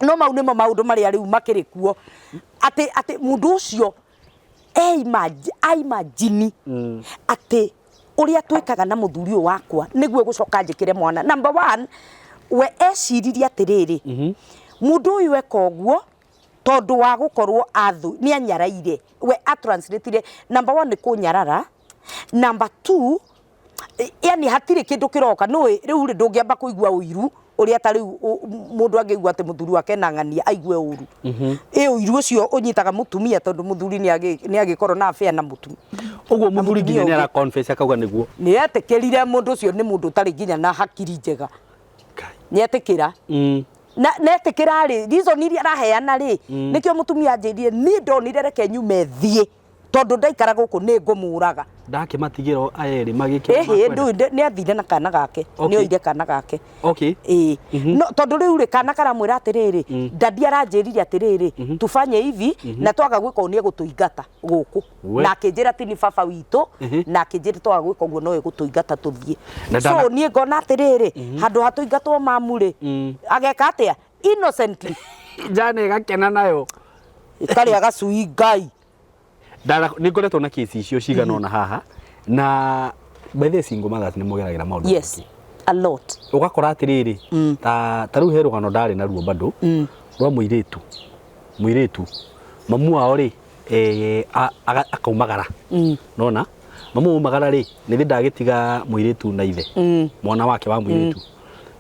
A: No mau nĩmo maũndũ marĩa rĩu makĩrĩ kuo, atĩ mũndũ ũcio aimagine atĩ ũrĩa twĩkaga na mũthuri ũyũ wakwa nĩguo gũcoka njĩkĩre mwana. Number one, we eciririe atĩrĩrĩ, mũndũ ũyũ eka ũguo tondũ wa gũkorwo athu nĩ anyaraire. We atranslateire number one nĩ kũnyarara, number two, yani hatirĩ kĩndũ kĩroka. Nũĩ rĩu rĩ ndũngĩamba kũigua ũiru ũrĩa ta rĩu mũndũ angĩigua atĩ mũthuri wake na ng'ania aigue ũru. Ĩ ũiru ũcio ũnyitaga mũtumia tondũ mũthuri nĩ agĩkorwo na affair na mũtumia.
B: Ũguo mũthuri nginya nĩ ara confess akauga nĩguo.
A: Nĩ etĩkĩrire mũndũ ũcio nĩ mũndũ ũtarĩ nginya na hakiri njega. Nĩ etĩkĩra. Na netĩkĩra rĩ, reason iria araheana rĩ, nĩkĩo mũtumia anjĩrire niĩ ndonire reke nyume thiĩ tondũ ndaikara gũkũ nĩ ngũmũraga.
B: Ndakĩmatigĩra aya erĩ magĩke
A: Ĩhĩ, ndũĩ nĩ athire na kana gake. Nĩ oire kana gake. Ĩĩ, no tondũ rĩu rĩ, kana karamwĩra atĩrĩrĩ, daddy aranjĩrire atĩrĩrĩ, tufanye hivi, na twaga gwĩka ũũ nĩ egũtũingata gũkũ. Na akĩnjĩra ti nĩ baba witũ, na akĩnjĩra twaga gwĩka ũguo no egũtũingata tũthiĩ.
B: Na
A: So niĩ ngona atĩrĩrĩ, handũ ha tũingatwo mamu rĩ, ageka atĩa innocently?
B: Njana ĩgakena nayo.
A: Ĩkarĩa gacui Ngai.
B: Nĩ ngoretwo na kesi icio cigana ona haha, na by the way, single mothers nĩ mũgeragĩra maũndũ maingĩ.
A: A lot.
B: Ũgakora atĩrĩrĩ, ta rĩu he rũgano ndarĩ naruo bado rwa mũirĩtu mamu wao rĩ, akaumagara. Nona mamu aumagara rĩ, nĩ thĩ ndagĩtiga mũirĩtu na ithe, mwana wake wa mũirĩtu.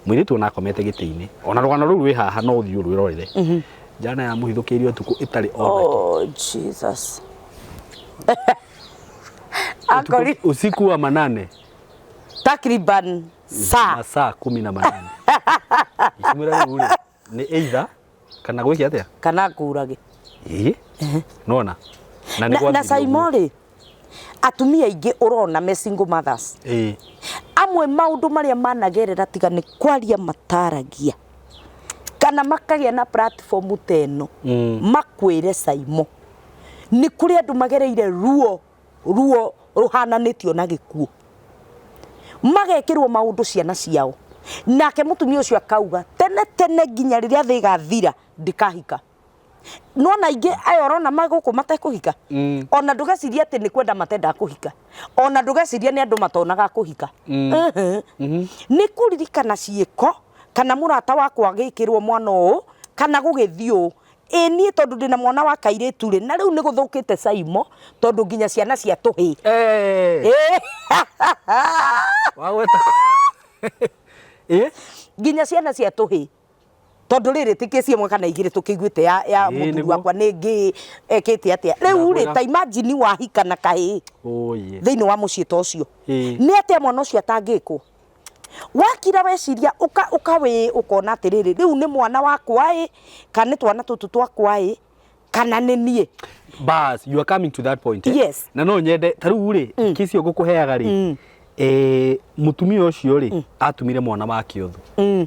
B: Mũirĩtu ona akomete gĩtĩ-inĩ, ona rũgano rũu rwĩ haha, no ũthiĩ ũrwĩrorere. Njana ya mũhithũkĩirie ũtukũ ĩtarĩ ona
A: Oh Jesus. Akori
B: usiku wa manane.
A: Takriban saa
B: masaa 18. Ikĩmwĩra rĩu rĩ, nĩ either kana gwĩke atĩa?
A: Kana ngũrage.
B: Ĩĩ, nona na nĩ
A: Na
B: gwathire
A: Saimo
B: ũguo.
A: Rĩ, atumia aingĩ ũrona me single mothers, amwe maũndũ marĩa managerera, tiga nĩ kwaria mataragia kana makagĩa na platform ta ĩno, makwĩre Saimo, nĩ kũrĩ andũ magereire ruo, ruo rũhananĩtio na gĩkuũ, magekĩrwo maũndũ ciana ciao, nake mũtumia ũcio akauga tene tene nginya rĩrĩa thĩ ĩgathira ndikahika. Nona aingĩ aya ũrona magũkũ matekũhika, ona ndũgecirie atĩ nĩ kwenda matendaga kũhika, ona ndũgecirie nĩ andũ matonaga kũhika. Nĩ kũririkana ciĩko kana mũrata wakwa agĩkĩrwo mwana ũũ kana gũgĩthiĩ ũũ. Ĩ niĩ tondũ ndĩna mwana wa kairĩtu rĩ, na rĩu nĩ gũthũkĩte Saimo, tondũ nginya ciana cia tũhĩ. Ĩ.
B: Wagweta ĩ.
A: Nginya ciana cia tũhĩ, tondũ rĩrĩ ti kĩci ĩmwe kana igĩrĩ tũkĩiguĩte ya mũthuri wakwa nĩ ngĩ ekĩte atĩa rĩu rĩ.
B: Ndakwĩra.
A: Ta imagine wahika na kahĩĩ
B: Oye.
A: thĩinĩ wa mũciĩ ta ũcio, nĩ atĩa mwana ũcio atangĩkwo? Wakira weciria ũka ũkona atĩrĩrĩ, rĩu nĩ mwana wakwa ĩ, kana nĩ twana tũtũ twakwa ĩ, kana nĩ niĩ?
B: Bas, you are coming to that point, eh?
A: Yes.
B: Na no nyende ta rĩu rĩ, kesi ĩyo ngũkũheaga rĩ, mũtumia ũcio rĩ, atumire mwana wake ũthũ,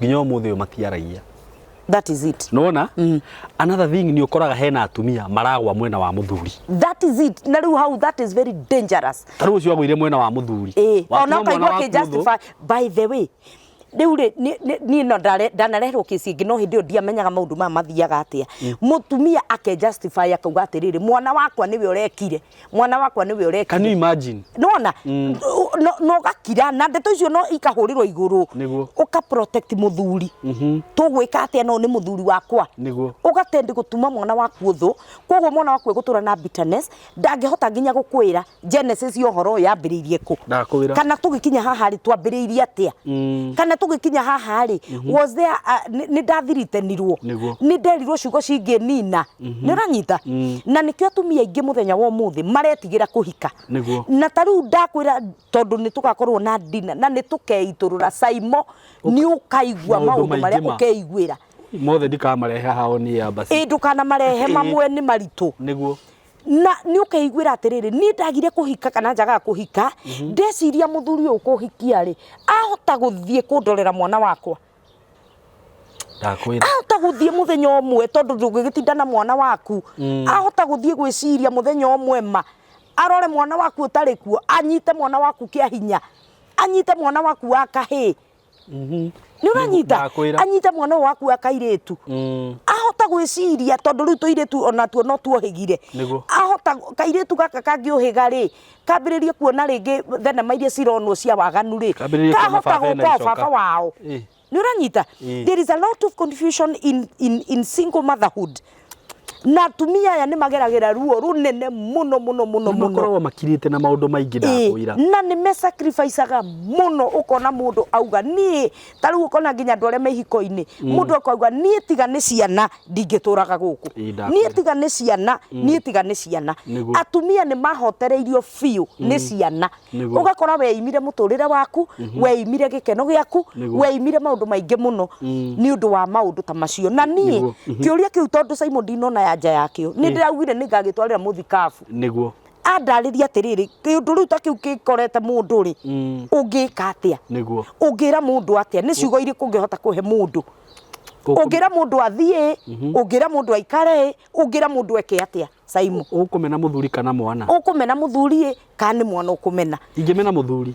B: nginya ũmũthĩ ũyũ matiaragia.
A: That is it.
B: Nona another thing nĩ ũkoraga hena atumia maragwa mwena wa mũthuri.
A: That is it. Na rĩu hau, that is very dangerous.
B: Ta rĩu ũcio agũire mwena wa mũthuri.
A: Ona
B: Watuma mwana
A: ũkaigua
B: waku
A: akĩ
B: ũthũ,
A: justify. By the way, rĩu rĩ, niĩ no ndanareherwo kesi ĩngĩ, no hĩndĩ ĩyo ndiamenyaga maũndũ maya mathiaga atĩa. Mũtumia ake justify akauga atĩrĩrĩ, mwana wakwa nĩwe ũrekire, mwana wakwa nĩwe ũrekire.
B: Can you imagine?
A: Nona no ũgakira na ndeto icio no ikahũrĩrwo igũrũ. Ũka protect mũthuri, tũgwĩka atĩa? No nĩ mũthuri wakwa. Ũgatendi gũtuma mwana waku ũthũ, koguo mwana waku egũtũra na bitterness, ndangĩhota nginya gũkwĩra genesis ya ũhoro ũyũ yambĩrĩirie kũ.
B: Ndakwĩra.
A: Kana tũgĩkinya haha rĩ, twambĩrĩirie atĩa, kana Tũgĩkinya haha rĩ, was there nĩ ndathiritenirwo? Nĩ nderirwo ciugo cingĩnina? Nĩ ũranyita? Na nĩkĩo atumia aingĩ mũthenya wa ũmũthĩ maretigĩra kũhika. Na ta rĩu ndakwĩra, tondũ nĩ tũgakorwo na dinner na nĩ tũkeitũrũra, Saimo, nĩ ũkaigua maũndũ maũndũ marĩa maingĩ ma. Ũkeiguĩra.
B: Mothe ndikamarehe haha on air basi.
A: Ĩ, ndũkanamarehe. Mamwe nĩ maritũ. Na nĩ ũkeiguĩra atĩrĩrĩ, niĩ ndagire kũhika kana njagaga kũhika, ndeciria mũthuri ũyũ kũhikia rĩ, ahota gũthiĩ kũndorera mwana wakwa.
B: Ndakwĩra.
A: Ahota gũthiĩ mũthenya ũmwe, tondũ ndũngĩgĩtinda na mwana waku. Ahota gũthiĩ gwĩciria mũthenya ũmwe ma arore mwana waku ũtarĩ kuo, anyite mwana waku kĩa hinya, anyite mwana waku wa kahĩĩ. Nĩ ũranyita?
B: Ndakwĩra.
A: Anyite mwana ũyũ waku wa kairĩtu. Ahota gwĩciria, tondũ rĩu tũirĩtu onatuo no tuohĩgire. Ahota kairĩtu gaka kangĩũhĩga rĩ, kambĩrĩrie kuona rĩngĩ thenema iria cironwo cia waganu rĩ,
B: Kambĩrĩrie kuona
A: kahota
B: baba ena
A: gũka o
B: icoka.
A: baba wao. Nĩ ũranyita? There is a lot of confusion in single motherhood, na atumia aya nĩ mageragĩra ruo rũnene mũno mũno mũno
B: Nĩ
A: mũno.
B: makoragwo makirĩte na maũndũ maingĩ, ndakwĩra.
A: Na nĩ me sacrificaga mũno. Ũkona mũndũ auga niĩ, ta rĩu ũkona nginya andũ arĩa me ihiko-inĩ, mũndũ akauga, "Niĩ tiga nĩ ciana ndingĩtũraga gũkũ."
B: Ndakwĩra.
A: "Niĩ tiga nĩ ciana, niĩ tiga nĩ ciana." Atumia nĩ mahotereirio biũ nĩ ciana. Ũgakora weimire mũtũrĩre waku, weimire gĩkeno gĩaku, weimire maũndũ maingĩ mũno nĩ ũndũ wa maũndũ ta macio. Na niĩ kĩũria kĩu, tondũ Simon ndinona ya nja yakĩo, nĩ ndĩraugire nĩ ngagĩtwarĩra mũthikabu andarĩria atĩrĩrĩ, kĩũndũ rĩu ta kĩu gĩkorete mũndũ rĩ, ũngĩka atĩa? Ũngĩra mũndũ atĩa? Nĩ ciugo irĩkũ ũngĩhota kũhe mũndũ? Ũngĩra mũndũ athiĩ, ũngĩra mũndũ aikare, ũngĩra mũndũ eke atĩa, Simon?
B: Ũkũmena mũthuri kana mwana?
A: Ũkũmena mũthuri ĩ, kana nĩ mwana ũkũmena?
B: Ingĩmena mũthuri.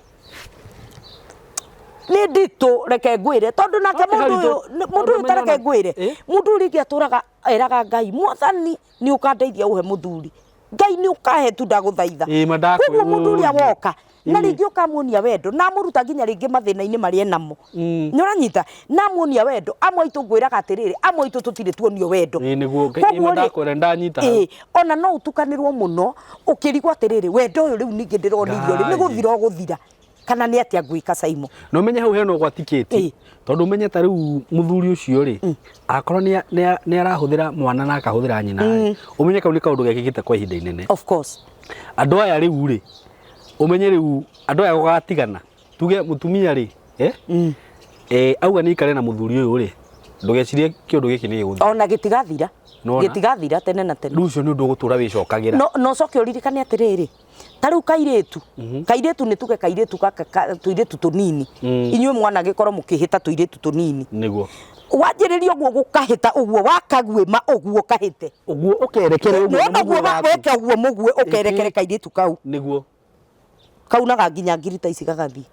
A: Nĩ nditũ, reke ngwĩre, tondũ nake
B: No ti
A: mũndũ
B: haritũ.
A: ũyũ, mũndũ ũyũ, ta
B: Tondũ
A: reke
B: menya
A: ngwĩre, mũndũ ũyũ rĩngĩ atũraga eraga Ngai, "Mwathani, nĩ ũkandeithia ũhe mũthuri. Ngai, nĩ ũkahe tu, ndagũthaitha."
B: Ĩ, ma ndakwĩ-
A: Koguo mũndũ ũrĩa woka na rĩngĩ ũkamuonia wendo na amũruta nginya rĩngĩ mathĩna-inĩ marĩa enamo, nĩ ũranyita, na amuonia wendo, amwe aitũ, ngwĩraga atĩrĩrĩ, amwe aitũ tũtirĩ tuonio wendo.
B: Ĩ, nĩguo. Ĩ,
A: Koguo
B: ma
A: rĩ,
B: ndakwĩra, ndanyita hau.
A: Ĩ, ona no ũtukanĩrwo mũno ũkĩrigwo atĩrĩrĩ, wendo ũyũ rĩu ningĩ ndĩronirio rĩ, nĩ
B: Ngai.
A: gũthira ũgũthira kana nĩ atĩa ngwĩka, Simon?
B: Na ũmenye hau hena ũgwati kĩti, tondũ ũmenye ta rĩu mũthuri ũcio rĩ, akorwo nĩ arahũthĩra mwana na akahũthĩra nyina rĩ, ũmenye kau nĩ kaũndũ gekĩkĩte kwa ihinda inene.
A: Of course.
B: Andũ aya rĩu rĩ, ũmenye rĩu andũ aya gũgatigana, tuge mũtumia rĩ, auga nĩ ikare na mũthuri ũyũ rĩ, ndũgecirie kĩũndũ gĩkĩ nĩ gĩgũthira.
A: Ona gĩtigathira.
B: Nĩwona?
A: Gĩtigathira tene na tene.
B: Rĩu ũcio nĩ ũndũ ũgũtũra wĩcokagĩra.
A: No no ũcoke ũririkane atĩrĩrĩ, ta rĩu kairĩtu, kairĩtu, nĩ tuge kairĩtu gaka tũirĩtu tũnini, inyuĩ mwana gĩkorwo mũkĩhĩta tũirĩtu tũnini, Wanjĩrĩria ũguo gũkahĩta ũguo, wakaguĩma ũguo kahĩte.
B: Ũguo ũkerekere ũguo na
A: Nĩwona ũguo
B: mũguĩ waku.
A: Weka ũguo mũguĩ ũkerekere kairĩtu kau. Kaunaga nginya ngiri ta ici gagathiĩ.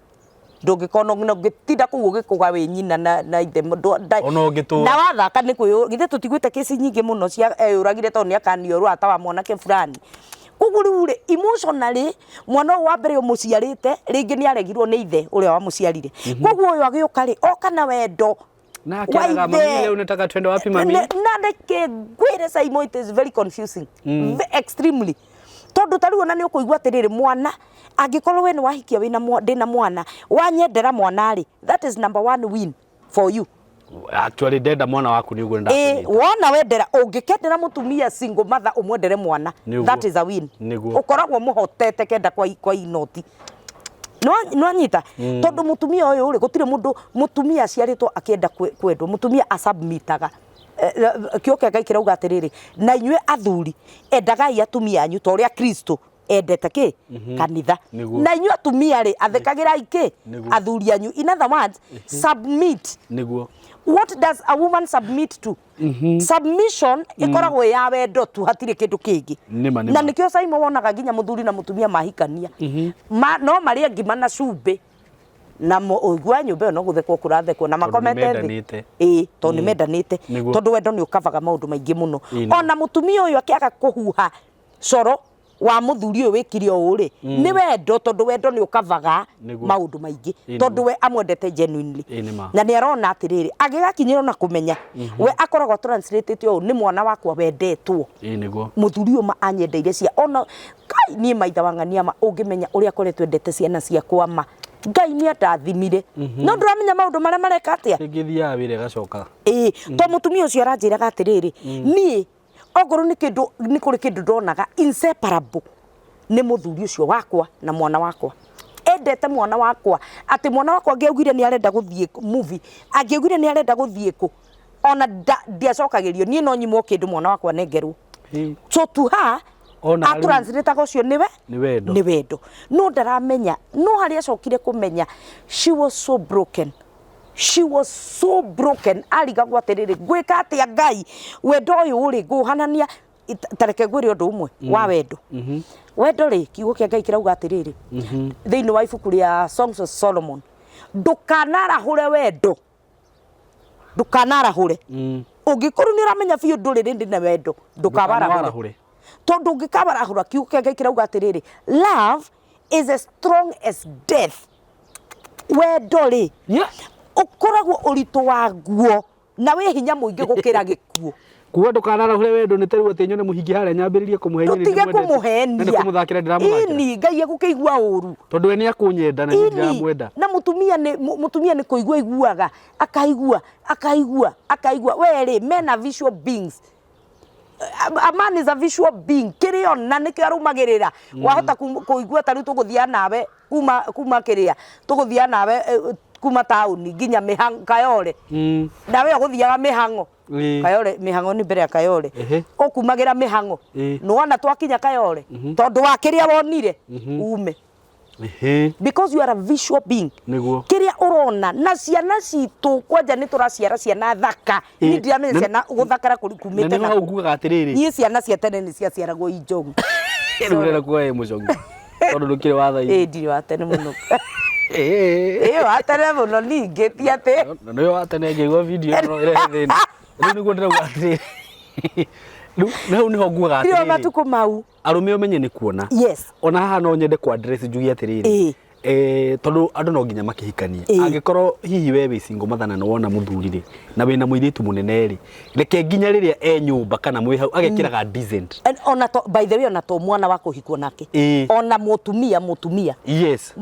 A: Ndũngĩkona na ũngĩtinda kũu ũgĩkũga wĩ nyina na ithe
B: Ona ũngĩtũra.
A: Na wathaka nĩ kwĩyũ githĩ tũtiguĩte kĩci nyingĩ mũno cia eyũragire tondũ nĩ akanio ũrata wa mwanake fulani. Koguo rĩu rĩ, emotionally, mwana ũyũ wa mbere ũmũciarĩte rĩngĩ nĩ aregirwo nĩ ithe ũrĩa wamũciarire. Koguo ũyũ agĩũka rĩ, oka na wendo
B: Na
A: wa
B: akĩraga,
A: ithe.
B: "Mami, leo unataka twende wapi, mami?"
A: Na reke ngwĩre, Simon, it is very confusing. Extremely, tondũ ta rĩu ona nĩ ũkũigua atĩrĩrĩ, mwana angĩkorwo we nĩ wahikia wĩna ndĩna mwana, wanyendera mwana rĩ, that is number one win for you.
B: Actually, ndenda mwana waku nĩ ũguo.
A: Ĩ,
B: Ndakunyita.
A: wona wendera, ũngĩkendera mũtumia single mother, ũmwendere mwana, that is a win. Ũkoragwo mũhotete kenda kwa inoti. Nĩwanyita? Tondũ mũtumia ũyũ rĩ, gũtirĩ mũndũ mũtumia aciarĩtwo akĩenda kwendwo. Mũtumia asubmitaga. Kĩo kĩa Ngai kĩrauga atĩrĩrĩ, na inyuĩ athuri, endagai atumia anyu ta ũrĩa Kristo endete kĩ kanitha. Na inyuĩ atumia rĩ, athĩkagĩrai kĩ athuri anyu. In other words, submit. What does a woman submit to? Submission ĩkoragwo ĩ ya wendo tu, hatirĩ kĩndũ kĩngĩ.
B: Nĩma, nĩma.
A: Na nĩkĩo, Simon, wonaga nginya mũthuri na mũtumia mahikania, no marĩe ngima na cumbĩ na ũigua nyũmba ĩyo no gũthekwo kũrathekwo na
B: Tondũ
A: makomete thĩ.
B: nĩmendanĩte.
A: Ĩĩ, tondũ nĩ mendanĩte. Tondũ wendo nĩ ũkavaga maũndũ maingĩ mũno. Ona mũtumia ũyũ akĩaga kũhuha coro wa mũthuri ũyũ wĩkire ũũ rĩ, nĩ wendo, tondũ wendo nĩ ũkavaga maũndũ maingĩ, tondũ we amwendete genuinely.
B: Ĩĩ, nĩma.
A: Na nĩ arona atĩrĩrĩ, agĩgakinyĩrwo na kũmenya we akoragwo translated ũũ, nĩ mwana wakwa wendetwo.
B: Ĩĩ, nĩguo.
A: Mũthuri ũyũ ma anyendeire cia ona kai niĩ maitha wa ng'ania ma ũngĩmenya ũrĩa akoretwo endete ciana ciakwa ma. Ngai nĩ andathimire. No ndũramenya maũndũ marĩa mareka atĩa.
B: Rĩngĩ thiaga wĩra ĩgacoka.
A: Ĩĩ, to mũtumia ũcio aranjĩraga atĩrĩrĩ, niĩ okorwo nĩ kĩndũ nĩ kũrĩ kĩndũ ndonaga inseparable nĩ mũthuri ũcio wakwa na mwana wakwa. Endete mwana wakwa atĩ mwana wakwa angĩaugire nĩ arenda gũthiĩ movie, angĩaugire nĩ arenda gũthiĩ kũ, ona ndiacokagĩrio niĩ no nyimwo kĩndũ mwana wakwa anengerwo. So to her,
B: Ona rĩu-
A: atranslataga ũcio nĩwe
B: Nĩ wendo.
A: nĩ wendo. No ndaramenya, no harĩa acokire kũmenya she was so broken. She was so broken. Arigagwo atĩrĩrĩ, ngwĩka atĩa Ngai? Wendo ũyũ rĩ, ngũũhanania ta reke ngwĩre ũndũ ũmwe wa wendo. Wendo rĩ, kiugo kĩa Ngai kĩrauga atĩrĩrĩ, thĩinĩ wa ibuku rĩa Songs of Solomon, ndũkanarahũre wendo. Ndũkanarahũre. Ũngĩkorwo nĩ ũramenya biũ ndũrĩ rĩndĩ na wendo, ndũkawarahũre. Tondũ ũngĩkawarahũra, kiugo kĩa Ngai kĩrauga atĩrĩrĩ, love is as strong as death. Wendo rĩ, ũkoragwo ũritũ waguo na wĩ hinya mũingĩ gũkĩra gĩkuũ.
B: Kuga ndũkanarahũre wendo nĩ ta rĩu atĩ nyone mũhingi harĩa nyambĩrĩrie kũmũhenia nĩ
A: Tũtige
B: ndĩmwendete. Na nĩ
A: kũmũhenia.
B: kũmũthakĩra ndĩramũthakĩra.
A: Ini, Ngai egũkĩigua ũru.
B: Tondũ we nĩ akũnyenda na niĩ ndiramwenda.
A: Na mũtumia nĩ mũtumia nĩ kũigua aiguaga, akaigua, akaigua, akaigua. We rĩ, men are visual beings. A man is a visual being. Kĩrĩa ona nĩkĩo arũmagĩrĩra. Wahota kũigua ta rĩu tũgũthiaga nawe kuma kuma kĩrĩa, tũgũthiaga nawe kuma taũni nginya mĩhang'o Kayole. Nawe ũgũthiaga mĩhang'o. Kayole, mĩhang'o nĩ mbere ya Kayole. Ũkumagĩra mĩhang'o. Nĩwona twakinya Kayole, tondũ wa kĩrĩa wonire, ume. Because you are a visual being.
B: Nĩguo.
A: Kĩrĩa ũrona na ciana citũ kwanja nĩ tũraciara ciana thaka. Niĩ ndiramenya ciana gũthakara kumĩte
B: Na nĩho hau ngugaga atĩrĩrĩ.
A: Niĩ ciana cia tene nĩ ciaciaragwo i njogu.
B: Rĩu ũrenda kuga wĩ mũcogi. Tondũ ndũkĩrĩ wa thaa ici.
A: Ĩĩ ndirĩ wa tene mũno. Ĩĩ wa tene mũno ningĩ ti atĩ.
B: Na nĩwe wa tene ngĩigua video ĩno no ĩrehe thĩna. Rĩu nĩguo ndĩrauga atĩrĩrĩ. Rĩu hau nĩho ngugaga
A: Ndirĩ wa
B: atĩrĩrĩ.
A: matukũ mau.
B: Arũme ũmenye nĩ kuona.
A: Yes.
B: Ona haha no nyende ku address njuge atĩrĩrĩ.
A: Ĩĩ.
B: Tondũ andũ no nginya makĩhikanie.
A: Ĩĩ.
B: Angĩkorwo hihi we wĩ single mother na nĩwona mũthuri rĩ, na wĩna mũirĩtu mũnene rĩ, reke nginya rĩrĩa e nyũmba kana mwĩ hau agekĩraga decent.
A: And ona to, by the way, ona to mwana wa kũhikwo nake.
B: Ĩĩ.
A: Ona mũtumia, mũtumia.
B: Yes.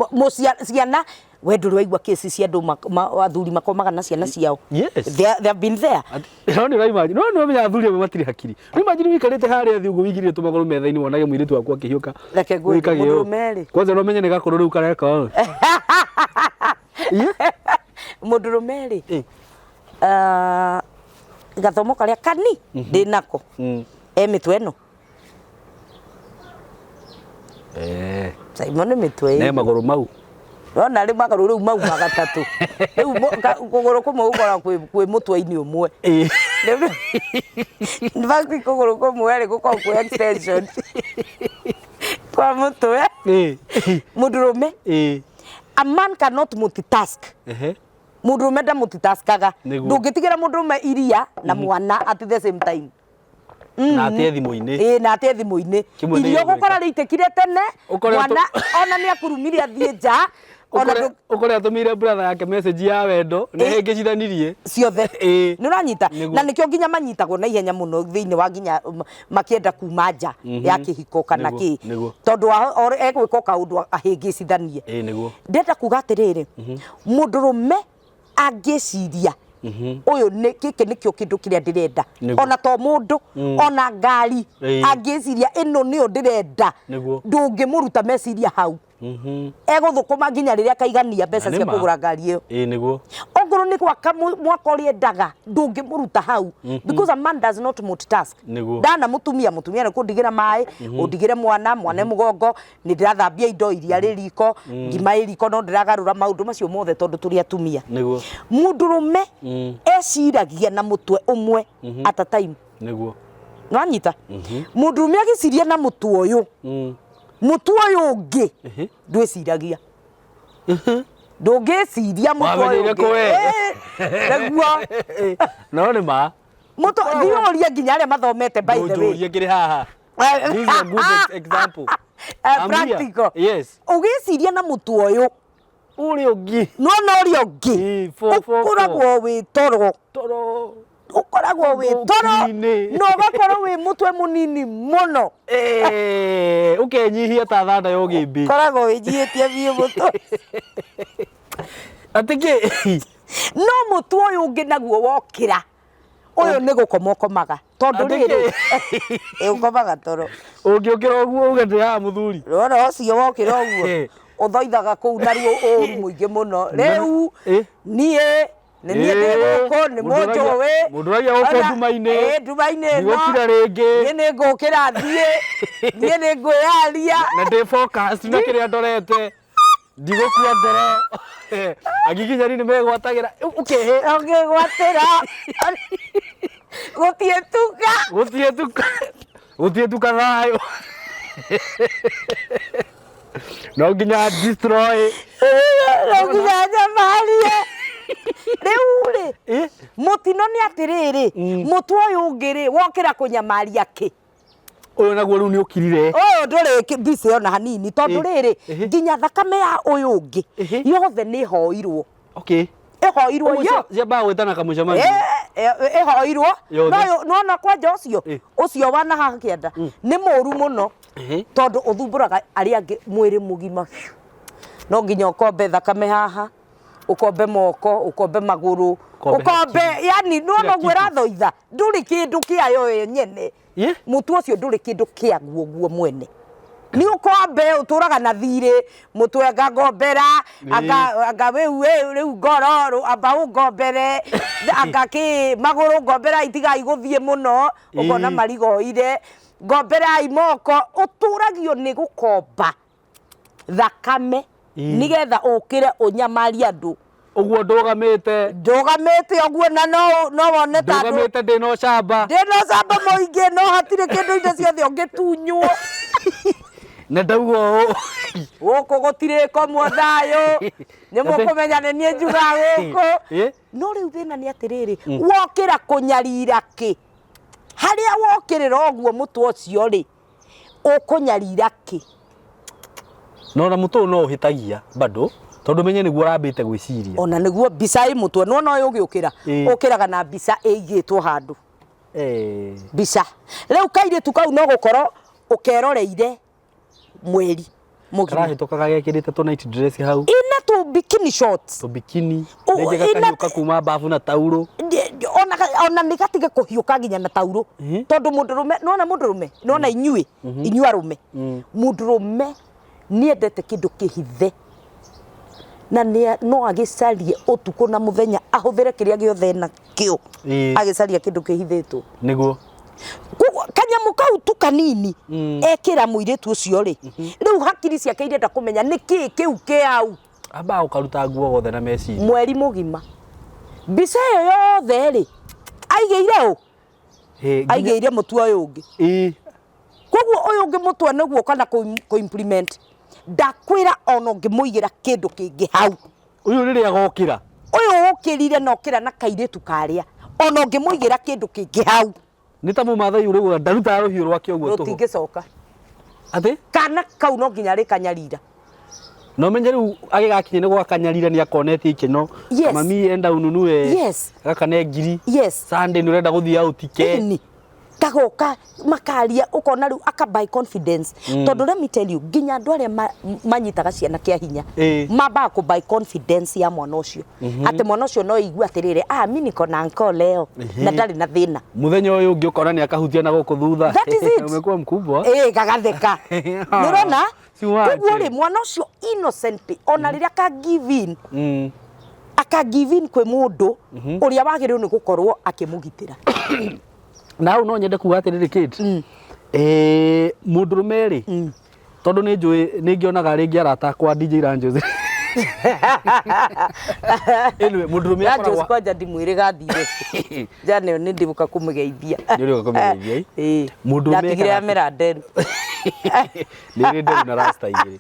A: Ciana, we ndũrĩ waigua kesi cia andũ athuri makomaga na ciana ciao.
B: Yes.
A: They have been there.
B: No nĩ ũraimagine, no nĩ ũramenya athuri amwe matirĩ hakiri. Nĩ imagine ũikarĩte harĩa thĩ ũguo wĩigĩrĩire tũmagũrũ metha-inĩ wonage mũirĩtu waku akĩhiũka.
A: Reke ngwĩre,
B: Wĩkage ũũ.
A: mũndũrũme rĩ.
B: Kwanza no ũmenye nĩ gakũrũ rĩu kareka ũũ. Yeah.
A: Mũndũrũme rĩ.
B: Ĩ.
A: Gathomo karĩa kani ndĩ nako. E mĩtwe ĩno. Simon nĩ mĩtwe
B: Ne
A: ĩrĩ.
B: magũrũ mau.
A: Wona rĩ magũrũ rĩu mauma gatatũ. Rĩu kũgũrũ kũmwe gũkoragwo kwĩ mũtwe-inĩ ũmwe. Rĩu in fact kũgũrũ kũmwe rĩ gũkoragwo kwĩ extension kwa mũtwe. Mũndũrũme. A man cannot multitask. Mũndũrũme nda multitaskaga.
B: Nĩguo.
A: Ndũngĩtigĩra mũndũrũme iria na mwana at the same time.
B: Na ate thimũ-inĩ.
A: Ĩĩ, na ate thimũ-inĩ.
B: Kĩmwe nĩ
A: Irio
B: gĩgwĩka.
A: ũgũkora rĩitĩkire tene,
B: Ũkore
A: mwana ona nĩ akurumire athiĩ nja, ona
B: Ũkore atũmĩire brother yake message ya wendo, nĩ ahĩngĩcithanirie.
A: Ciothe.
B: Ĩĩ.
A: Nĩ ũranyita?
B: Nĩguo.
A: Na nĩkĩo nginya manyitagwo na ihenya mũno thĩinĩ wa nginya makĩenda kuma nja ya kĩhiko kana
B: Nĩguo,
A: kĩ.
B: nĩguo.
A: Tondũ egwĩka o kaũndũ ahĩngĩcithanie.
B: Ĩĩ, nĩguo.
A: Ndĩrenda kuga atĩrĩrĩ, mũndũrũme angĩciria ũyũ nĩ gĩkĩ nĩkĩo kĩndũ kĩrĩa ndĩrenda,
B: Nĩguo.
A: ona to mũndũ, ona ngari, angĩciria ĩno nĩyo ndĩrenda,
B: Nĩguo.
A: ndũngĩmũruta meciria hau. Egũthũkũma nginya rĩrĩa akaigania mbeca
B: Na nĩ
A: cia
B: ma.
A: kũgũra ngari ĩyo.
B: Ĩĩ, nĩguo.
A: Ongorwo nĩ gwaka mwaka ũrĩa endaga, ndũngĩmũruta hau. Because a man does not multitask.
B: Nĩguo.
A: Ndana mũtumia, mũtumia nĩ kũndigĩra maĩ, ũndigĩre mwana, mwana mũgongo, nĩ ndĩrathambia indo, iria rĩ riko, ngima ĩ riko, no ndĩragarũra maũndũ macio mothe tondũ tũrĩ atumia.
B: Nĩguo.
A: Mũndũrũme eciragia na mũtwe ũmwe at a time.
B: Nĩguo.
A: Nĩwanyita? Mũndũrũme agĩciria na mũtwe ũyũ, mũtwe ũyũ ũngĩ ndwĩciragia. Ndũngĩciria mũtwe ũyũ
B: Wamenyeire
A: ũngĩ.
B: kũ we?
A: Nĩguo.
B: No nĩ ma.
A: Mũtwe, thiĩ ũrie nginya arĩa mathomete by the way.
B: Ndũnjũrie kĩrĩ haha. This is a good example. I'm here.
A: Practical.
B: Yes.
A: Ũgĩciria na mũtwe ũyũ.
B: Ũrĩa ũngĩ.
A: Nĩwona ũrĩa ũngĩ.
B: Ĩĩ, four, four, four.
A: Ũkoragwo wĩ toro.
B: Toro.
A: Ũkoragwo wĩ toro.
B: Ũthũki-inĩ.
A: Na ũgakorwo wĩ mũtwe mũnini mũno.
B: Ũkenyihia ta thanda ya ũgĩmbĩ.
A: Ũkoragwo wĩnyihĩtie biũ mũtwe.
B: Atĩ kĩ?
A: No mũtwe ũyũ ũngĩ naguo wokĩra ũyũ nĩ gũkoma ũkomaga tondũ
B: Atĩ
A: rĩrĩ ĩ ũkomaga toro.
B: Ũngĩũkĩra ũguo uge ndĩ haha mũthuri.
A: Rora ũcio wokĩra ũguo
B: Eh.
A: ũthoithaga kũu naruo ũru mũingĩ mũno rĩu
B: Eh.
A: niĩ nĩ niĩ ndĩ
B: Eh,
A: gũkũ nĩ
B: mũndũ ũragia-
A: mũnjũĩ
B: mũndũ ũragia gũkũ
A: Ona-
B: nduma-inĩ.
A: ĩ, nduma-inĩ ĩno.
B: Ndigũkira rĩngĩ.
A: Niĩ nĩ ngũkĩra thiĩ niĩ nĩ ngwĩyaria
B: Na ndĩ focus na kĩrĩa ndorete. Ndigũkua ngoro. Agiginyani nĩ megwatagĩra. Ũkehe.
A: Ũngĩgwatĩra gũtiĩtuka.
B: Gũtiĩtuka. Gũtiĩtuka thayũ. No nginya destroy.
A: No nginya nyamarie. Rĩu rĩ,
B: Eh?
A: mũtino nĩ atĩrĩrĩ, mũtwe ũyũ ũngĩ rĩ, wokĩra kũnyamaria kĩ?
B: Ũyũ naguo rĩu nĩ ũkirire.
A: Ũyũ ndũrĩ busy ona hanini tondũ rĩrĩ, nginya thakame ya ũyũ ũngĩ yothe nĩ ĩhoirwo.
B: Okay.
A: Ĩhoirwo
B: Ũguo
A: yo.
B: ciambaga gwĩtana kamũcemanio.
A: Ĩhoirwo.
B: Yothe.
A: No ũyũ nĩwona kwanja ũcio, ũcio wa na haha kĩanda nĩ mũru mũno tondũ ũthumbũraga arĩa angĩ mwĩrĩ mũgima biũ. No nginya ũkombe thakame haha, ũkombe moko, ũkombe magũrũ,
B: Ũkombe
A: ũkombe
B: hakiri.
A: yani nĩwona
B: Kila
A: ũguo
B: kitu.
A: ĩrathoitha ndũrĩ kĩndũ kĩayo yo nyene.
B: Ye?
A: Mũtwe ũcio ndũrĩ kĩndũ kĩaguo guo mwene. Nĩ ũkombe ũtũraga na thirĩ, mũtwe anga ngombera, anga anga rĩu rĩu ngoro rũ- amba ũngombere, anga kĩ magũrũ ngombera itigai gũthiĩ mũno, ũkona marigoire, ngomberai moko, ũtũragio nĩ gũkomba thakame nigetha ũkĩre ũnyamarie andũ.
B: Ũguo ndũgamĩte.
A: Ndũgamĩte ũguo na no no wone ta andũ.
B: Ndũgamĩte ndĩna ũcamba.
A: Ndĩna ũcamba mũingĩ no hatirĩ kĩndũ indo ciothe ũngĩtunywo.
B: Na ndauga ũũ.
A: Gũkũ gũtirĩ komwo thayũ. Nĩ mũkũmenya nĩ niĩ njugaga gũkũ. No rĩu thĩna nĩ atĩrĩrĩ, wokĩra kũnyarira kĩ? Harĩa wokĩrĩra ũguo mũtwe ũcio rĩ, ũkũnyarira kĩ?
B: Na ona mũtwe ũyũ no ũhĩtagia bado tondũ menye nĩguo ũrambĩte gwĩciria.
A: Ona nĩguo mbica ĩ mũtwe, nĩwona ũyũ ũgĩũkĩra, ũkĩraga na mbica ĩigĩtwo handũ. Mbica. Rĩu kairĩtu kau no gũkorwo ũkeroreire mweri mũgima.
B: Karahĩtũkaga gekĩrĩte tũ night dress hau.
A: Ina tũ bikini shorts.
B: Tũ bikini. Rĩngĩ gakahiũka kuma bafu na taurũ.
A: Ona ona nĩ gatige kũhiũka nginya na taurũ. Tondũ mũndũrũme, nĩwona mũndũrũme, nĩwona inyuĩ, inyuĩ arũme. Mũndũrũme nĩendete kĩndũ kĩhithe. Na nĩ no agĩcarie ũtukũ na mũthenya ahũthĩre kĩrĩa gĩothe enakĩo. Agĩcaria kĩndũ kĩhithĩtwo.
B: Nĩguo.
A: Koguo kanyamũ kau tu kanini ekĩra mũirĩtu ũcio rĩ, rĩu hakiri ciake irenda kũmenya nĩkĩĩ kĩu kĩ hau.
B: Ambaga gũkaruta nguo gothe na meciria.
A: Mweri mũgima. Mbica ĩyo yothe rĩ, aigĩire ũ? Aigĩire mũtwe ũyũ ũngĩ. Koguo ũyũ ũngĩ mũtwe nĩguo kana kũ implement. Ndakwĩra ona ũngĩmũigĩra kĩndũ kĩngĩ hau.
B: Ũyũ rĩrĩa agokĩra.
A: Ũyũ ũkĩrire na ũkĩra na kairĩtu karĩa. Ona ũngĩmũigĩra kĩndũ kĩngĩ hau.
B: Nĩ ta mũmathai ũrauga ndarutaga rũhiũ rwake ũguo tũhũ.
A: Rũtingĩcoka.
B: Atĩ?
A: Kana kau no nginya arĩkanyarira.
B: Na ũmenye rĩu agĩgakinya nĩ gwakanyarira nĩ akonetie ikeno.
A: Yes.
B: Mami enda ununue.
A: Yes.
B: Gaka ngiri.
A: Yes.
B: Sunday nĩ ũrenda gũthiĩ out ke.
A: Ĩni. Kagoka makaria ũkona rĩu aka buy confidence. Tondũ let me tell you nginya andũ arĩa manyitaga ciana kĩa hinya mambaga kũ buy confidence ya mwana ũcio. Atĩ mwana ũcio no aigue atĩrĩrĩ, ah mi niko na uncle leo na ndarĩ na thĩna.
B: Mũthenya ũyũ ũngĩ ũkona nĩ akahutia na gũkũ thutha.
A: That is it.
B: Umekuwa mkubwa.
A: Gagatheka. Nĩ ũrona?
B: Si wache.
A: Koguo rĩ mwana ũcio innocent ona rĩrĩa aka give in. Aka give in kwĩ mũndũ ũrĩa wagĩrĩirwo nĩ gũkorwo akĩmũgitĩra.
B: Na hau no nyende kuga atĩrĩrĩ Kate. Mũndũrũme rĩ, tondũ nĩ njũĩ nĩ ngĩonaga rĩngĩ arata akwa DJ Ranjos. Anyway, mũndũrũme
A: Ranjos
B: akoragwo
A: kwanja ndimwĩrĩ gathire. Jana ĩyo nĩ ndĩgũka kũmũgeithia.
B: Nĩ ũrĩũka kũmũgeithia, ĩ? Mũndũrũme
A: Ndatigire
B: ekaga
A: amera nderu.
B: Nĩ ĩrĩ nderu na rasta igĩrĩ.